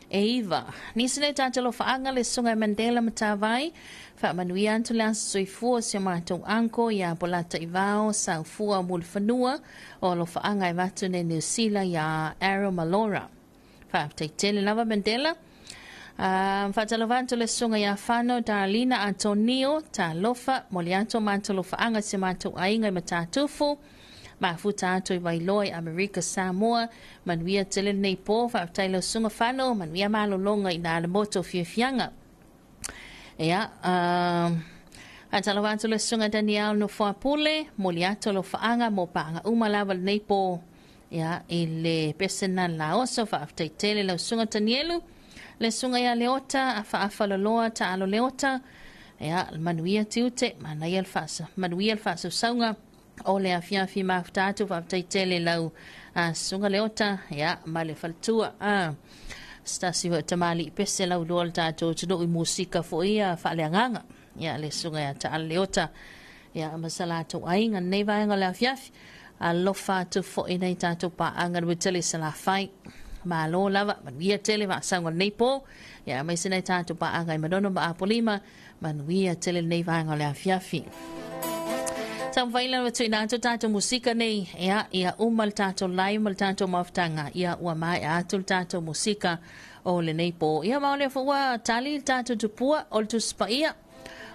e iva. Nisi nei tātou alofaanga le susuga i Mandela Matavai, faamanuia atu le aso soifua o si o matou uncle ia Polata Ivao Saufua o Mulifanua o alofaanga e avatu nei Niu Sila ia Arrow Malora. Faafetai tele lava Mandela. Faatalofa atu le susuga ia Fano Darlina Antonio, talofa, moli atu o matou alofaanga i si o matou aiga i Matatufu. Mafuta atu i Vailoa i Amerika Samoa, manuia tele lenei po, faafetai lau susuga Fano, manuia malologa i na le moto fiafiaga. Ia, faatalofa atu le susuga Daniel Nofoapule, moli atu alofaaga mo paaga uma lava lenei po. Ia, i le pesena laoso, faafetai tele lau susuga Tanielu, le susuga ia Leota, afaafa loloa taalo Leota, ia, manuia tiute, manaia le faasa, manuia le faasausauga o le afiafi mafuta atu, faafetai tele lau susuga Leota, ia, ma le faletua. Se tasi foi o tamalii pese lau loa le tatou atunuu i musika foi ia faaleagaga. Ia, le susuga ia Taala Leota, ia, ma sa latou aiga lenei vaega o le afiafi. Alofa atu foi nei tatou paaga le tele Salafai. Malo lava, manuia tele vaasauga lenei po. Ia, aemaise nai tatou paaga i Manono ma Apolima, manuia tele lenei vaega o le afiafi. Taumafai lava tuuina atu tatou musika nei, ia, ia uma le tatou live ma le tatou mafutaga, ia ua maea atu le tatou musika o lenei po. Ia ma o lea foi ua tali le tatou tupua o le Tusi Paia.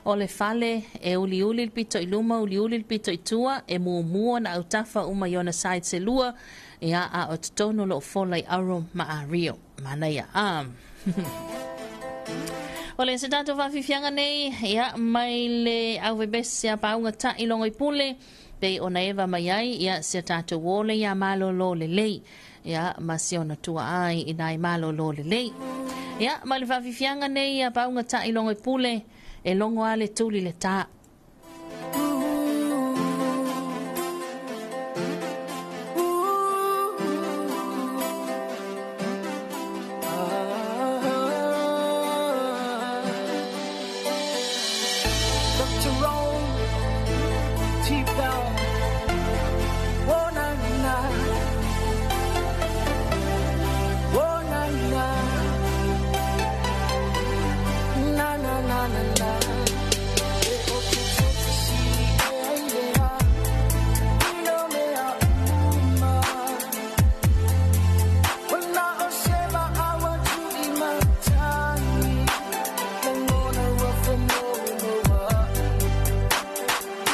O le fale e uliuli le pito i luma, uliuli le pito i tua, e muamua na autafa uma i ona sides e lua, ia, a o totonu o loo fola i auro ma ario. Manaia. O le se tatou faafiafiaga nei, ia, mai le auvebese a pauga ta'i logo i pule, pei ona eva mai ai, ia, si a tatou ole ia malolo lelei, ia, ma si ona tua ai i nai malolo lelei. Ia, ma le faafiafiaga nei ia pauga ta'i logo i pule, e logo a le tuli le tā. Dr. Rome, T-Bell, oh na na, oh na na, na na na na na. E o ke totisi e ai lea, i no mea uma. Wana o se maawa tu i matani, Lagona ua whanoa.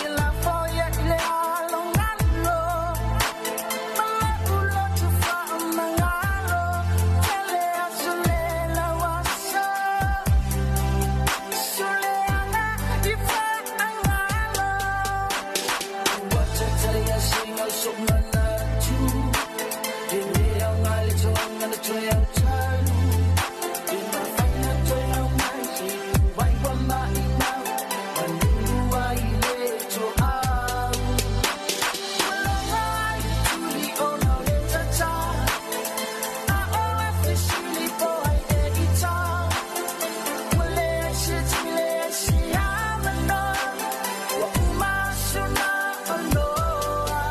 I la foia i le alo ngalo, Ma le ulo tu whaamangalo, Tele aso le lauaso, Suleanga i whaangalo. Ua tataya singa so manatu, E le au ngali toanga na toe au talu, E mafaina toe au mai se wai wa mai mau, Manunu ai le to au. Malonga ai tuli ona o le tata, A o e fisili po ai e ita. Ua le ai se tile ai se amana, Ua uma suna oloa.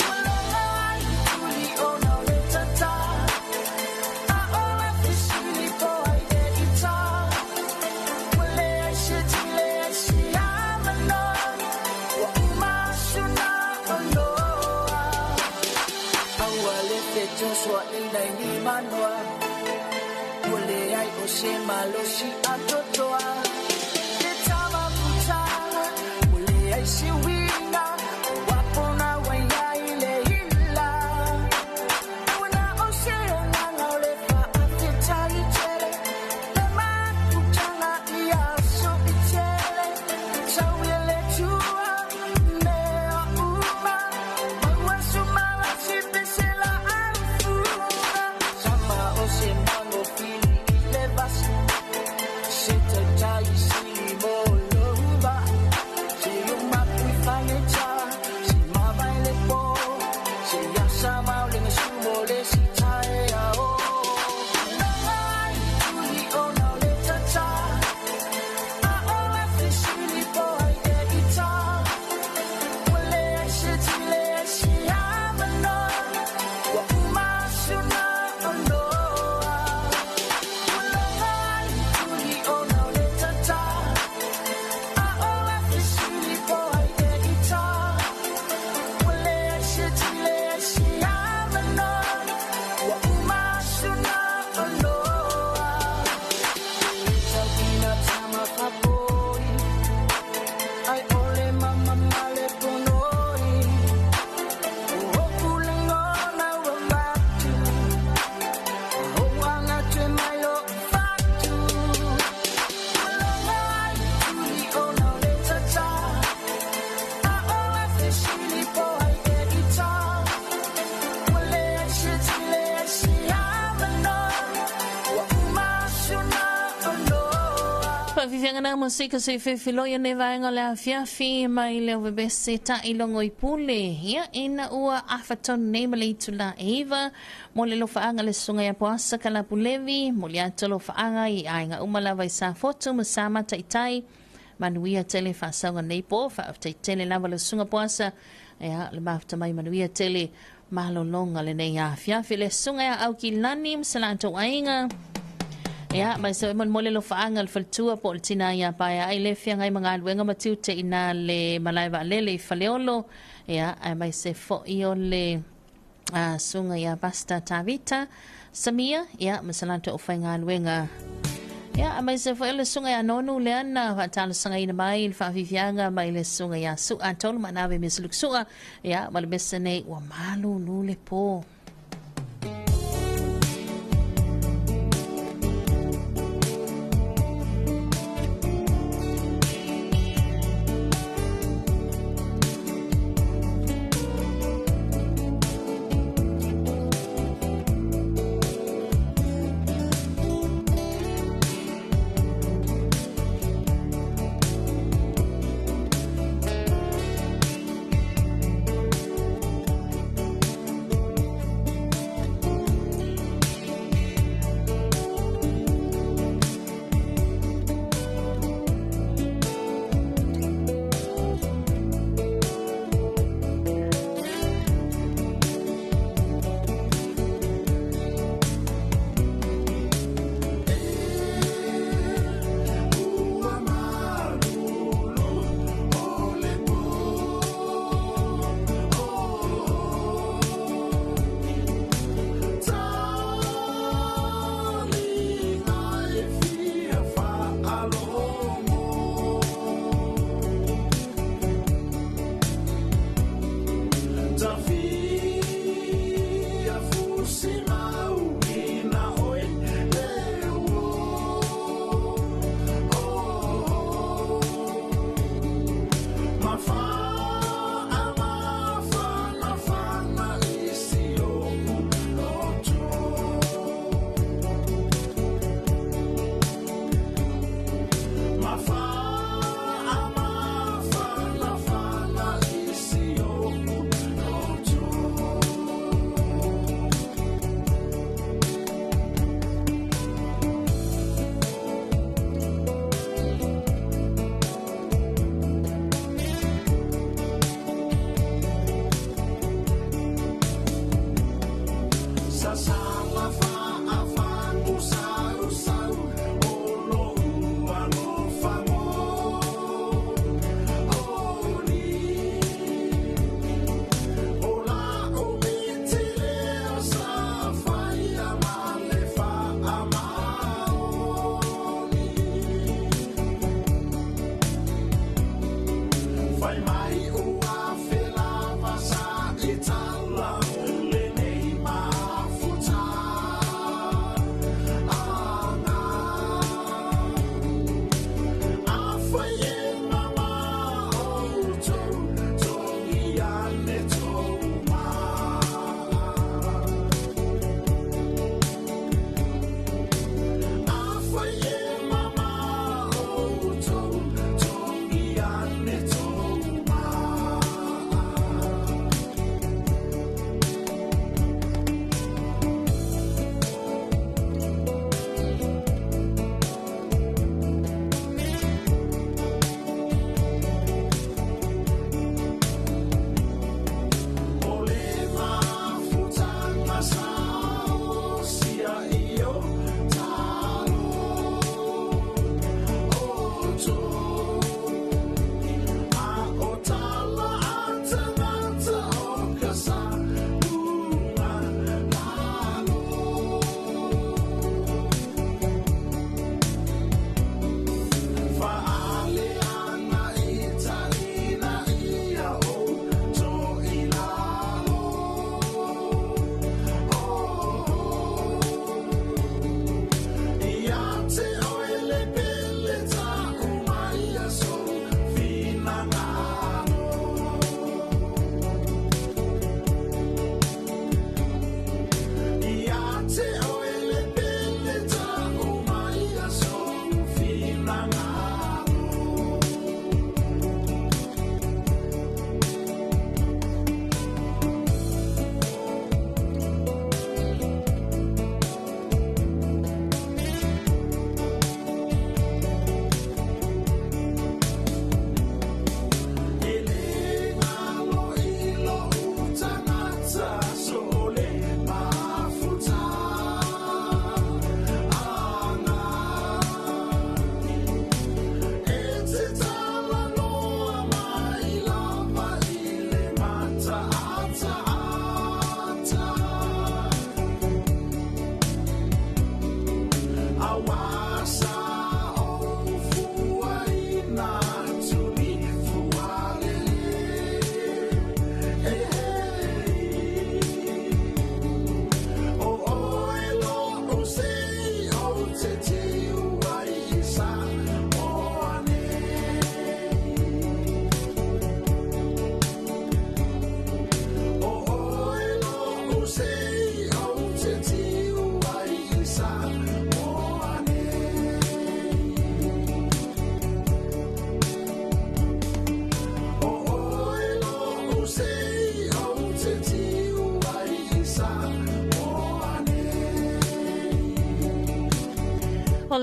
Malonga ai tuli ona o le tata, A o e fisili po ai e ita. Ua le ai se tile ai se amana, Ua uma suna oloa. Aua le feto sua ina i ni manoa, Ua le ai o se malosi a totoa. Te tama puta, ua le ai se uiga, Ua pona wai ai le ila. Ua o se anganga o le faafetai tele, Le makutanga ia so i tele. Tau ia le tua, mea uma, Maua sumala si pese la alfuna. Sama o se mango fili i le vasi, Se tautai sili mo louva, Se o mapu na musika se fefiloi o ne vaega o le afiafi mai le ovebese taʻilogo i pule. Ia ina ua afatonu nei ma le itulā e 9 mo le lofaaga le susuga ia Poasa Kalapulevi, mo le atu lofaaga i aiga uma lava i Safotu ma sa mataitai. Manuia tele faasauga nei po, faafetaitele lava le susuga Poasa, ia le mafuta mai manuia tele malologa lenei afiafi. Le susuga ia Aukilani ma se latou aiga. Ia, mai se mo le lofaaga le faletua po o le tina ia paea ai le feagai ma galuega ma tiute i na le malae vaalele i Faleolo. Ia, ae mai se foʻi o le susuga ia Pastor Tavita Samia, ia, ma se latou faigaluega. Ia, mai se foʻi o le susuga ia Nonu lea na faatalosagaina mai le faafiafiaga mai le susuga ia Su'a Tolu Manave me Sulukusu'a. Ia, ma le mesa nei ua malulu le po.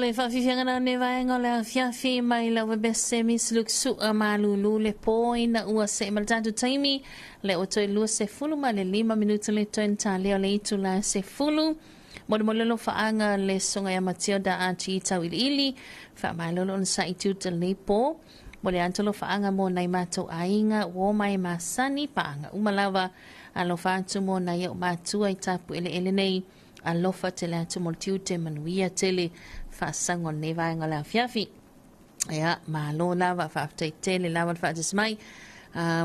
le faafiafiaga na vaega o le afiafi mai lau bese Miss Luke malulu le po ina ua se ma le tatou taimi le o toe 25 minuta le toe talea o le itula 10. Mo le faaga le susuga ia Matilda Ati Tauiliili faamalolo ona sa i tuta le po. Mo le antolo faaga mo nai matou aiga ua mai masani paaga uma lava alofa atu mo nai au matua i tapu eleele nei. Alofa tele atu mo le tiute manuia tele faasaga o lenei vaega o le afiafi. Ia, malo lava faafetai tele lava le faatasi mai.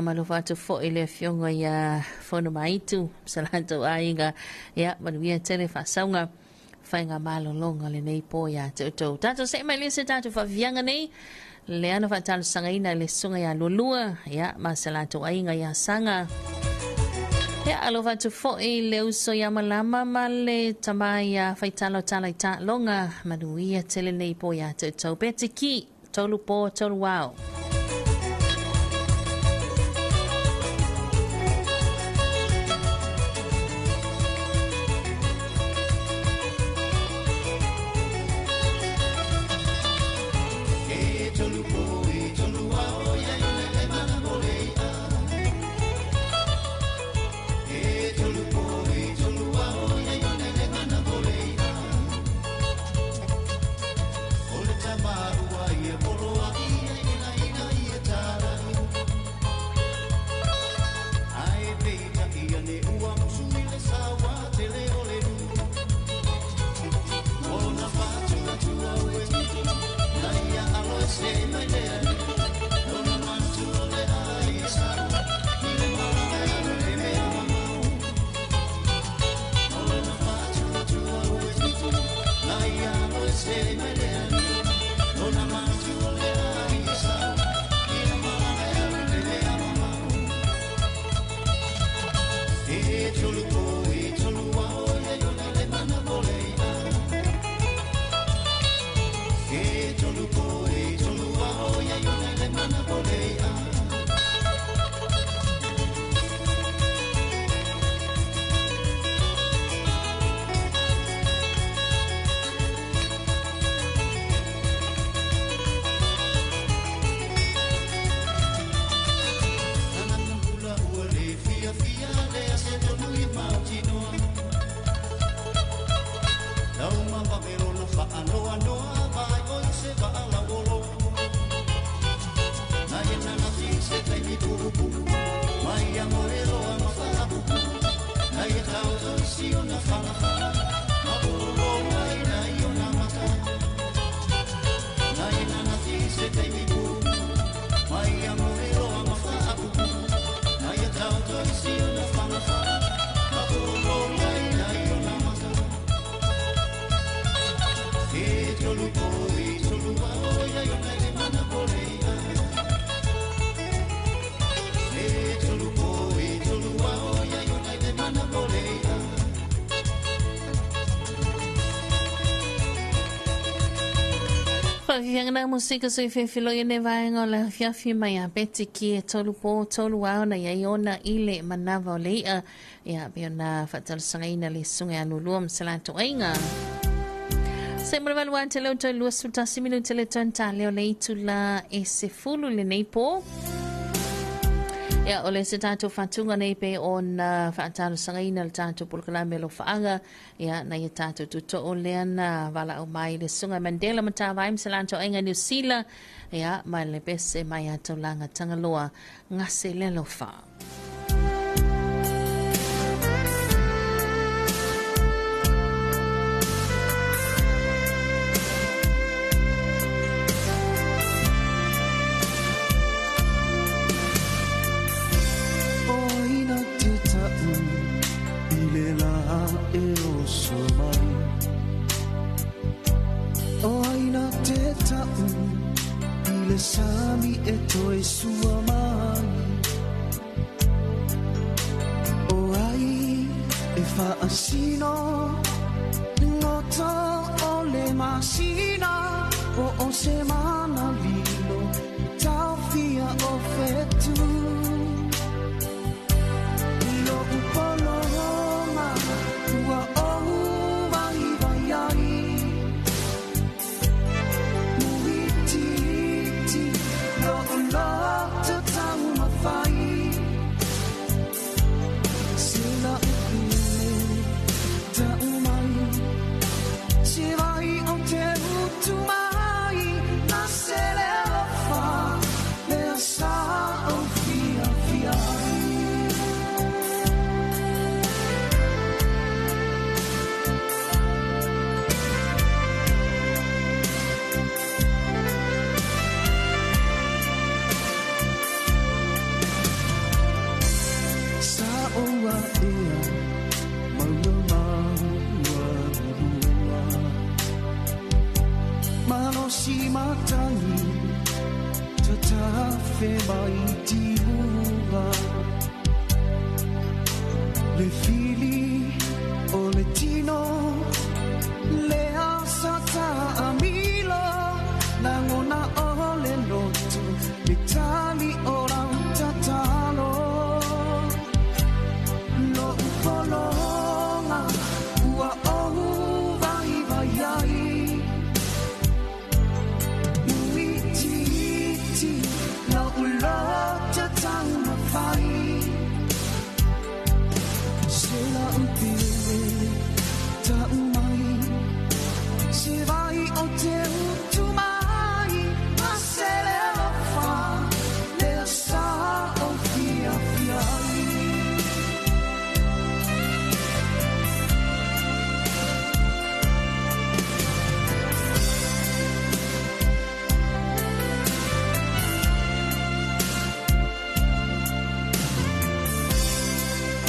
Malofa atu foi le afioga ia Fono Maitu sa latou aiga. Ia, manuia tele faasauga faiga malologa lenei po ia te outou. Tatou see mai le se tatou faaviaga nei. Le ana faatalosagaina le susuga ia Lualua, ia, ma se latou aiga ia Saga. Ia, alofa atu foi le uso ia Malama ma le tama ia Faitalo Tala i Taaloga. Manuia tele nei po ia te outou. Petiki, tolu po, tolu ao. Faafiafiaga na musika so i fefilo i ne vaega o le afiafi mai a Betiki e tolu po tolu ao na iai ona i le manava o le i'a. Ia, pe ona faatalosagaina le susuga ia Lulua ma se latou aiga. Se mo le valu ate leo toe 21 minuta le toe talea o le itula e 10 lenei po. Ia, o le se tatou faatuga nei pe ona faatalosagaina le tatou polokalame o lofaaga. Ia, na ia tatou tutoo lea na valaau mai le susuga Mandela Matavai ma se latou aiga New Zealand. Ia, ma le pese mai a taulaga Tagaloa gase le alofa. O aina te ta'u i le lā e oso mai. O aina te ta'u i le sami e toe sua mai. O ai e faasino ngoto o le masina o o se mana lilo taofia o fetu. Ilo upoloma ua ou vai vai ai. fe mai timuga Le fili o le tino Le asata amilo Nangona o le lotu Le tali o lau tatalo Lo upolonga Ua ou vai vai ai Ui titi Lo ulota tau mawhai Se la upele Tau mai Se vai o te utu mai A se le alofa Le sa o fia fia ai.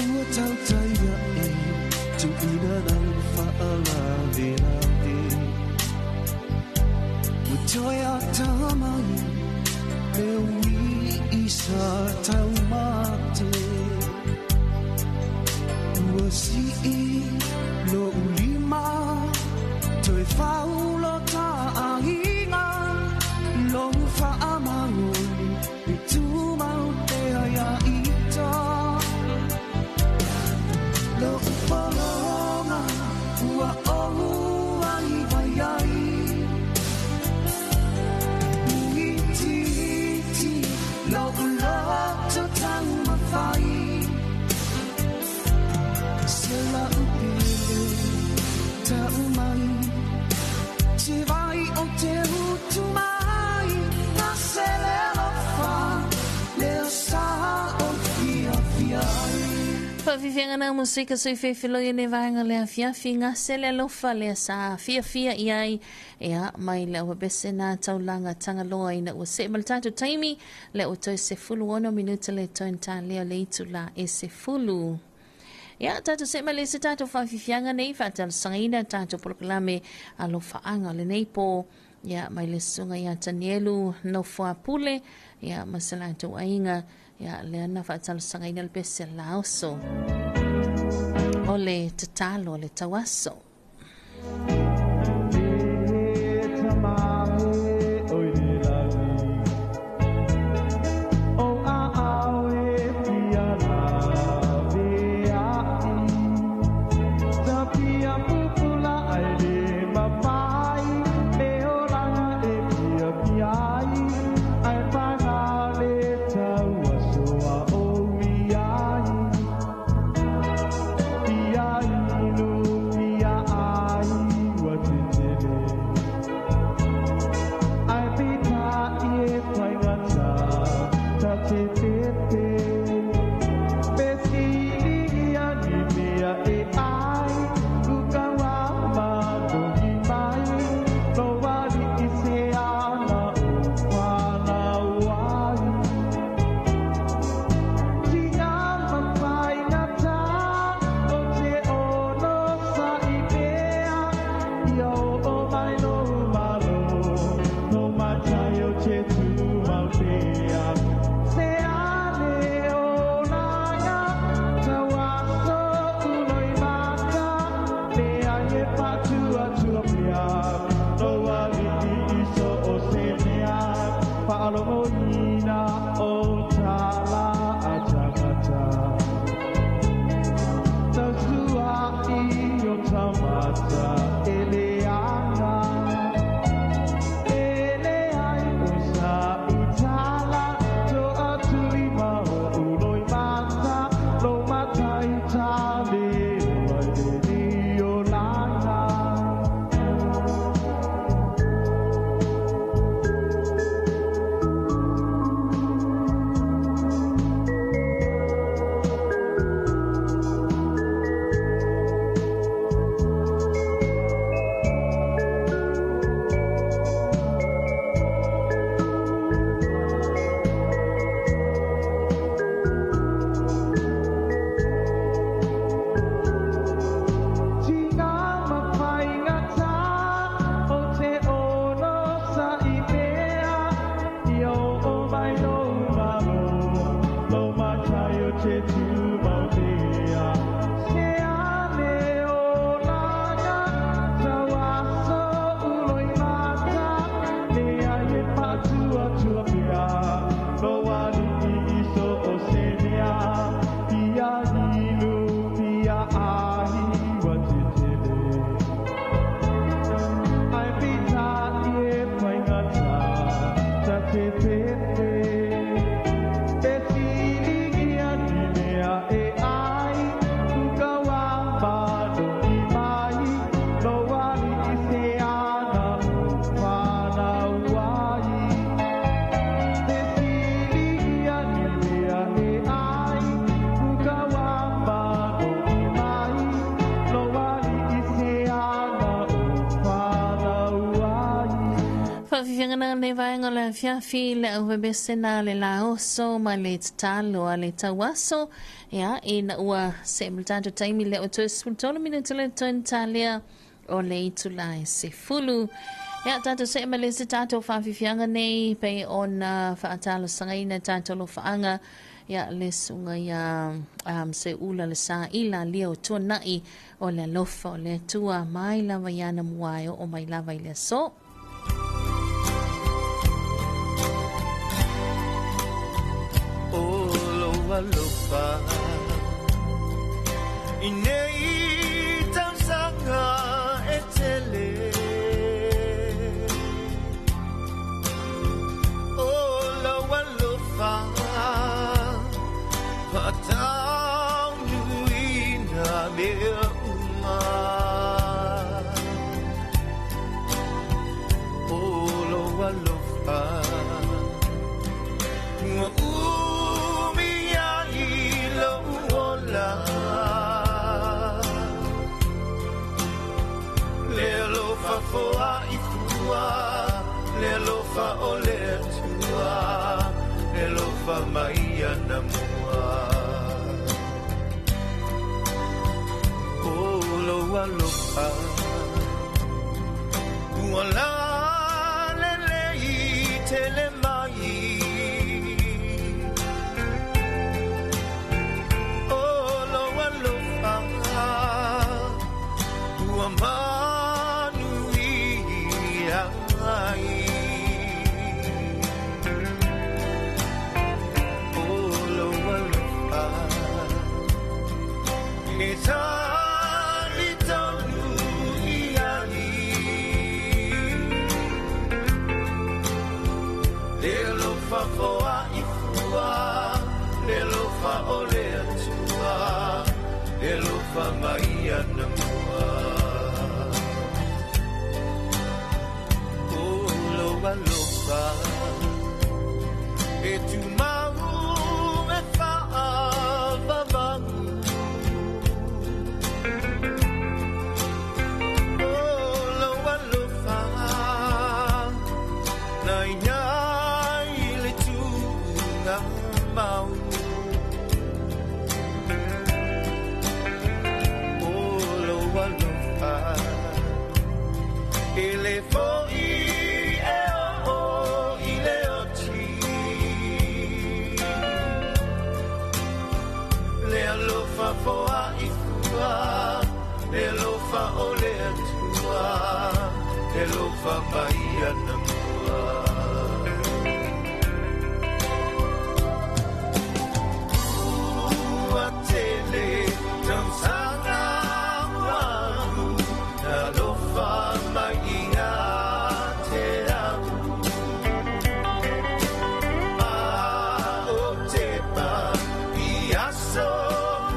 Ua tautaia e tuina lau whaalave lave Ua toe a tamai le ui i sa taumate Ua sii lo ulima toe faulo ta'aiga Lo whaamangoli le tumau te aia ita Lo upolonga ua ou ai vai ai Ui titi lo uloto tau mawhai Se la upele tau mai Te vai o te utu mai A se le alofa Le sa o fia fia ai. Faafifiaga na musika sui fefeloi le vaega le afiafi gase le alofa le sa fiafia i ai ia mai le auapese na taulaga tagaloa ina ua se'e ma le tatou taimi le ua toe 16 minuta le toe talea o le itulā e 10. Ia tatou se'e mai le se tatou faafifiaga nei faatalosagaina tatou polokalame alofaaga o lenei po ia mai le susuga iā Tanielu Nofoapule ia ma se latou aiga ia lea na faatalosagaina le pese laoso o le tatalo o le tauaso. Se na le vaega o le afiafi le auvevese na le laoso ma le tatalo a le tauaso. Ia, ina ua see ma le tatou taimi lea ua toe 13 minute le toe talia o le itula e 10. Ia, tatou see ma le se tatou faafiafiaga nei pei ona faatalosagaina tatou alofaaga. Ia, le susuga ia Seuula le Saila lia o Tuanai o le alofa o le Atua mai lava i ana mua e oo mai lava i le aso. O lou alofa i nei tausaga e tele. O lou alofa faataunuina mea uma. O lou alofa ua umi ai lou ola. Le alofa foai fua, le alofa o le Atua, le alofa mai ana mua. O lou alofa ua lalelei tele mai. O lou alofa ua manuia ai. O lou alofa e talitonu i ai. Le alofa foai fua, le alofa o le Atua, le alofa mai ana mua. O lou alofa e tumau e faavavau. O lou alofa na ina i le tuuga mau. O lou alofa e le foi e o i le oti. Le alofa foai fua, le alofa o le Atua, le alofa mai ana mua. Ua tele tausaga ua alu, alofa mai ia te au. A o te pa i aso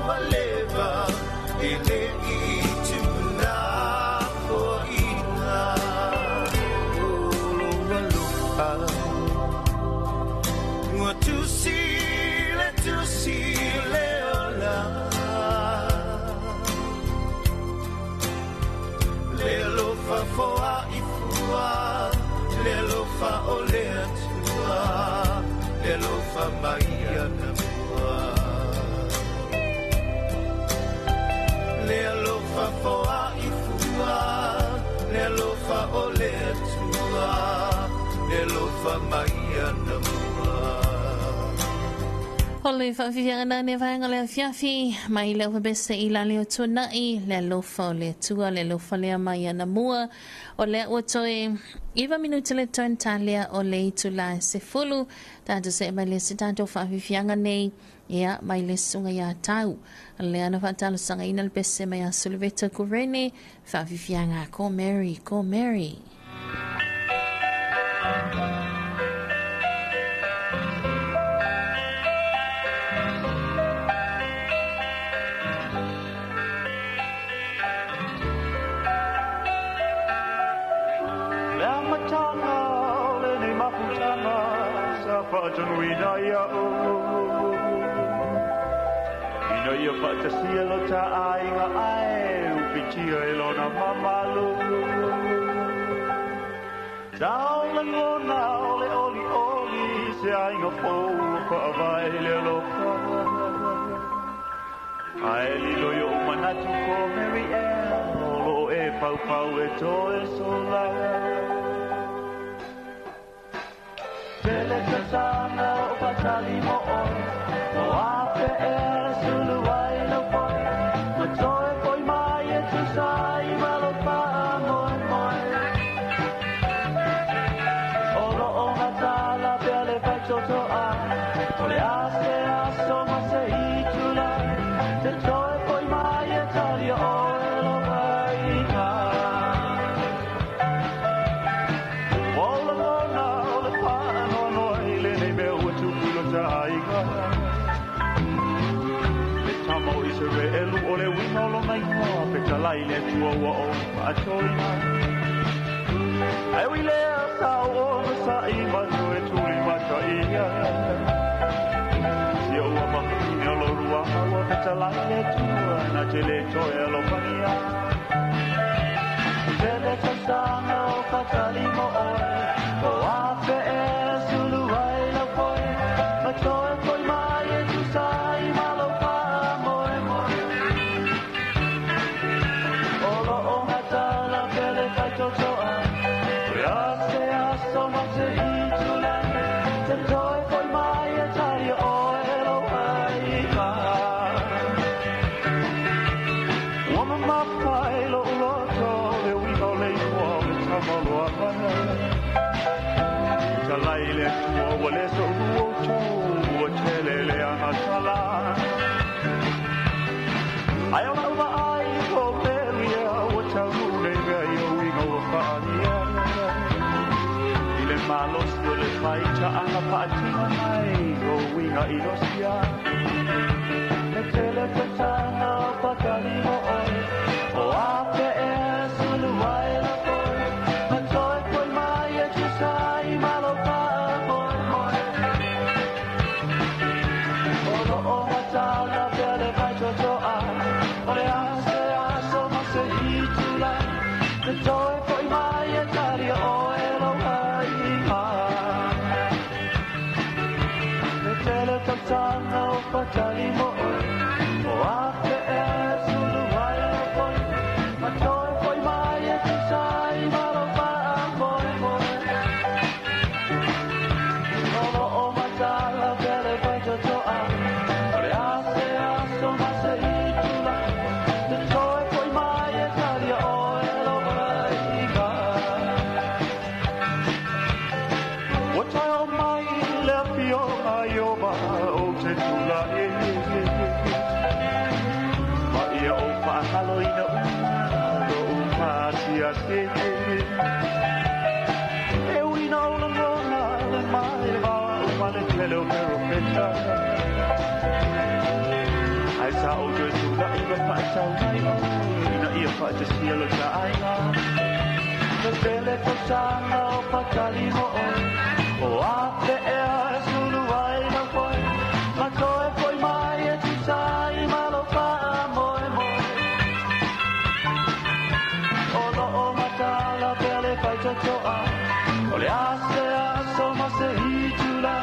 ua leva, e le i tuna foina. O lou alofa ua tusi le tusi le ola. Le alofa foai fua, le alofa o le Atua, le alofa mai ana mua. Le alofa foai fua, le alofa o le Atua, le alofa mai ana mua. O le faafiafiaga na ne vaega le afiafi mai le auvavese i la leo tuanai, le alofa o le Atua, le alofa lea mai ana mua. O lea ua toe 9 minute le toe talia o le itula e 10. Tatou see mai le se tatou faafiafiaga nei, ia mai le susuga ia Tau. Lea na faatalosagaina le pese mai a Suluveta Kurene, faafiafiaga ko Mary, ko Mary. Le amataga o lenei mafutaga sa faatonuina ia'u ina ia faatasia lo taaiga ae upitia e lona mamalu. Saulagona o le oli oli se aiga fou o faavae i le alofa. Ae lilo i ou manatu ko Mary Ann, o loo e paupau e toe sola. Tele tausaga o fatali mo oe, o afe ea sulu ai lau foe, ma toe foi mai e tusa ai ma lou faamoemoe. O loo gatala pea le faitotoa, o le a se aso ma se itula, te toe foi mai e talia oe lou aiga. Ua ou lagona o le faanoanoa i lenei mea ua tupu i lo ta aiga. Le tama o Isaraelu o le uiga o lona igoa, fetalai le Atua ua ou faatoina. Ae ui lea sa ou onosa'i ma toe tulimataia. Si ou afafine o lo ruaga ua fetalai le Atua na te lē toe alofagia. Tele tausaga o fatali mo oe, o afe ea sulu ai lau foe, ma toe foi mai e tusa ai ma lou faamoemoe. O loo gatala pea le faitotoa, o le a se aso ma se itula, te toe foi mai e talia oe lou aiga. Ua mamafa i lou loto le uiga o le igoa o le tama o Loaga. Fetalai le Atua ua lē so'ulua outou, ua tele le agatala. Ae o lau vaai ko Mary ea ua taunuu nei mea i o uiga ua faalia. I le malosi o le faitaaga paatina mai o uiga i losia. Le tele tausaga o fatali mo oe, o afe ea sulu ai lau foe, ma toe foi mai e tusa ai ma lou faamoemoe. O loo gatala pea le faitotoa, o le a se aso ma se itula, te toe foi mai e talia oe lou aiga. Le tele tausaga o fatali mo oe, o afe ea sulu ai lau foe, ma toe foi mai e tusa ai ma lou faamoemoe. O loo matala pea le faitotoa, o le a se aso ma se itula, te toe foi mai e talia oe lou aiga. Ua taeao mai le afioga Ioba ou te tula'i. Ma ia ou faagaloina uma lo'u pasiasi. E ui na ou lagona le mai le vao ma le tele o perofeta. Ae sa ou toe tula'i ma faatau mai oe, ina ia faatasia lo ta aiga. Le tele tausaga o fatali mo oe, o afe ea e sulu ai lau foe, ma toe foi mai e tusa ai ma lou faamoemoe. O loo matala pea le faitotoa, o le a se aso ma se itula,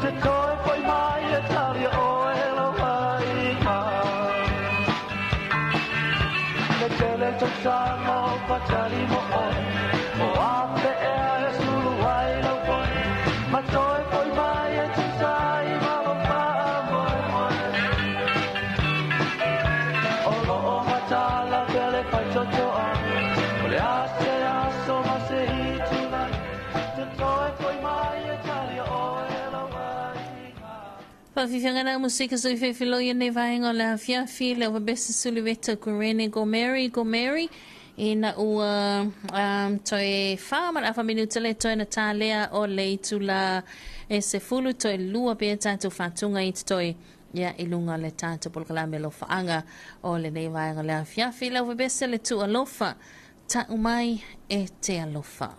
te toe foi mai e talia oe lou aiga. Le tele tausaga o fatali mo oe, o afe ea e sulu ai lau foe, ma toe foi mai e tusa ai ma lou faamoemoe. O loo matala pea le faitotoa, o le a se aso ma se itula, te toe foi mai e talia oe lou aiga. Faafiafiaga na musika so i fefiloia nei vaega o le afiafi le ua bese suli veta kurene go Mary go Mary ina ua toe 4 ma le afa minuta le toe na tālea o le itula e 10 toe 2 pea tātou whātunga i te toe ia i lunga le tātou polokalame alofaanga o lenei vaega o le afiafi le ua bese le tu alofa ta'u mai e te alofa.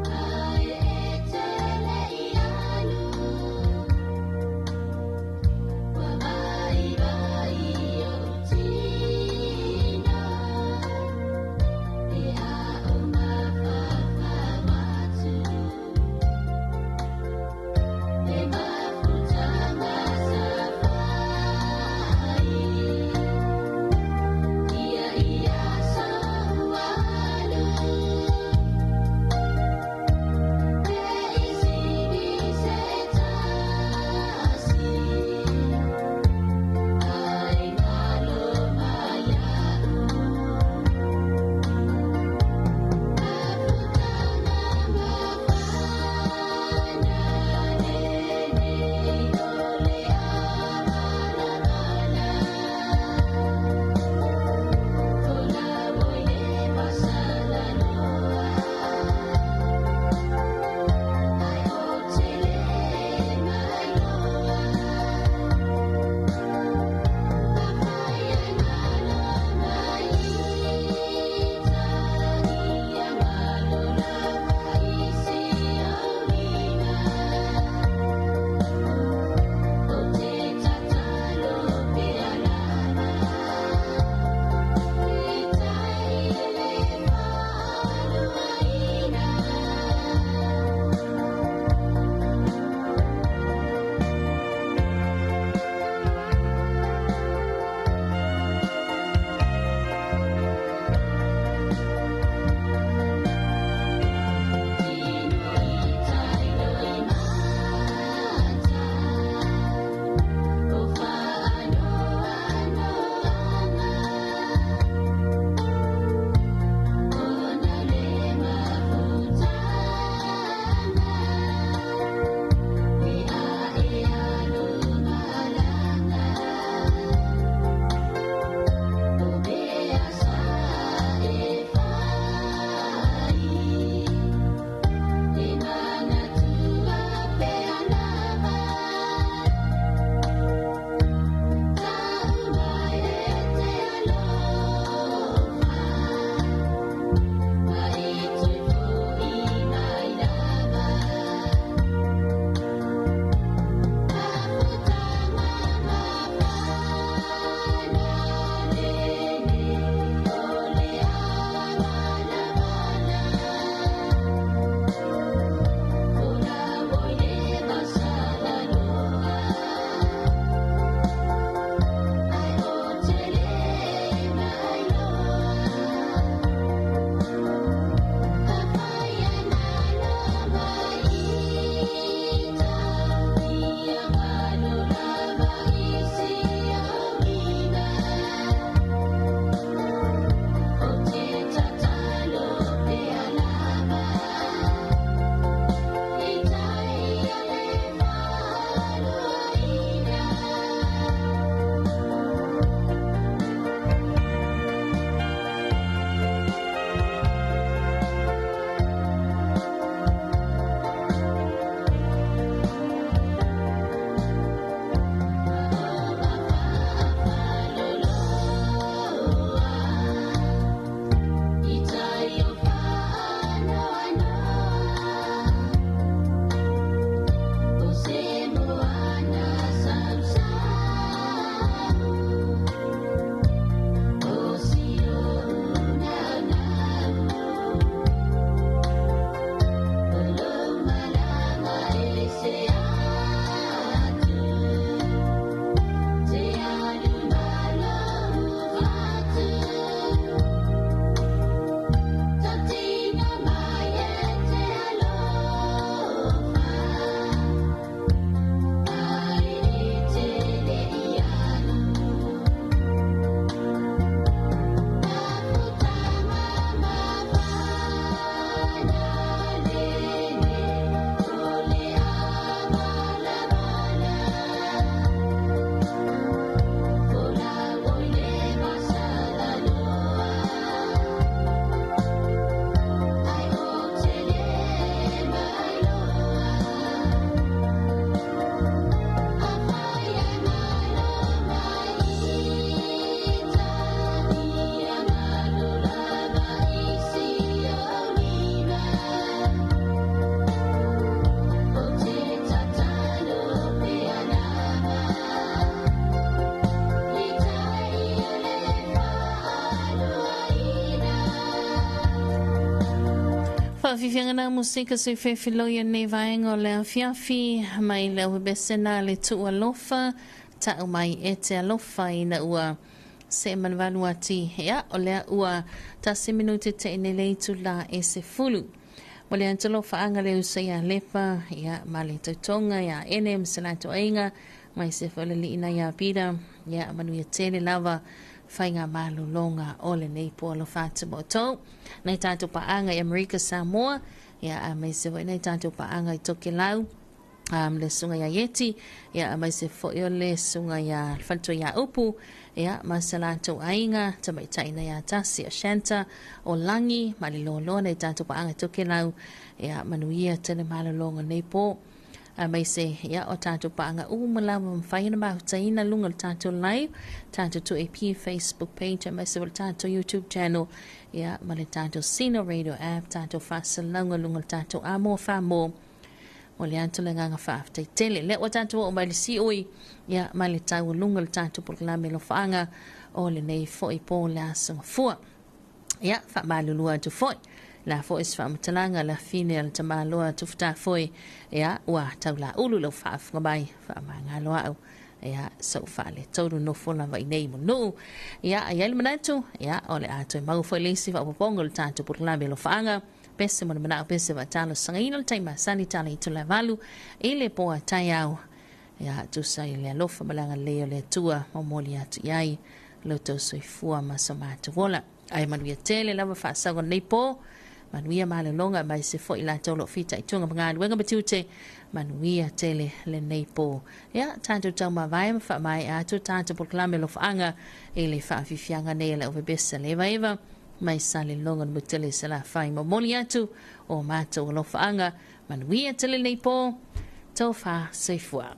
Ai e te Faafiafiaga na musika se fefiloi nei vaega o le afiafi mai le auepese na le tuu alofa ta'u mai e te alofa ina ua se manuvalu ati ia o lea ua tasi minute te ine le itulā e 10. Mo le atalofa le usa ia lepa ia ma le tautoga ia ene ma se latou aiga mai se foi le liina ia Pita ia manuia tele lava faiga malologa o lenei po alofa atu ma outou. Nai tatou paaga i Amerika Samoa ia a mai se foi nai tatou paaga i Tokelau le susuga ia Ieti ia mai se foi o le susuga ia Faletua ia Upu ia ma se latou aiga tamaitaina ia tasi o Shanta o Lagi ma le loaloa nai tatou paaga i Tokelau ia manuia tele malologa nei po a mai se ia o tatou paaga uma lava mafai ona mahutaina luga o le tatou live tatou 2AP Facebook page mai se o le tatou YouTube channel ia ma le tatou Sino Radio app tatou faasalauga luga o le tatou Amoa Whamō o le atu le agaga faafetai tele. Lea ua tatou oo mai le siui ia ma le taualuga o le tatou polokalame alofaaga o lenei foi po le aso gafua. Ia, faamalulua atu foi. La foi se faamatalaga la fine al tamaloa tufutafoe ia ua taulaulu lau faafofoga mai faamagalo au ia sou faaletonu nofo lava i nei monuu. Ia, ai le manatu ia o le a toe mau foi le isi faaopoopoga o le tatou polokalame alofaaga pese mo le manao pese fatalosagaina le taimi masani tala i tula valu i le po a taeao ia tusa i le alofa ma le agalelei o le Atua momoli atu i ai lo outou soifua ma so matou ola. Ae manuia tele lava faasauga o lenei po, manuia malologa mai se foi latou o lo o fitaituga ma galuega ma tiute, manuia tele lenei po. Ia, tatou taumavae ma faamaea atu tatou polokalame alofaaga i le faafiafiaga nei a le auvebesa le evaeva mai Saleloga le mutele Salafai. Momoli atu o matou alofaaga, manuia tele lenei po, taufa soifua.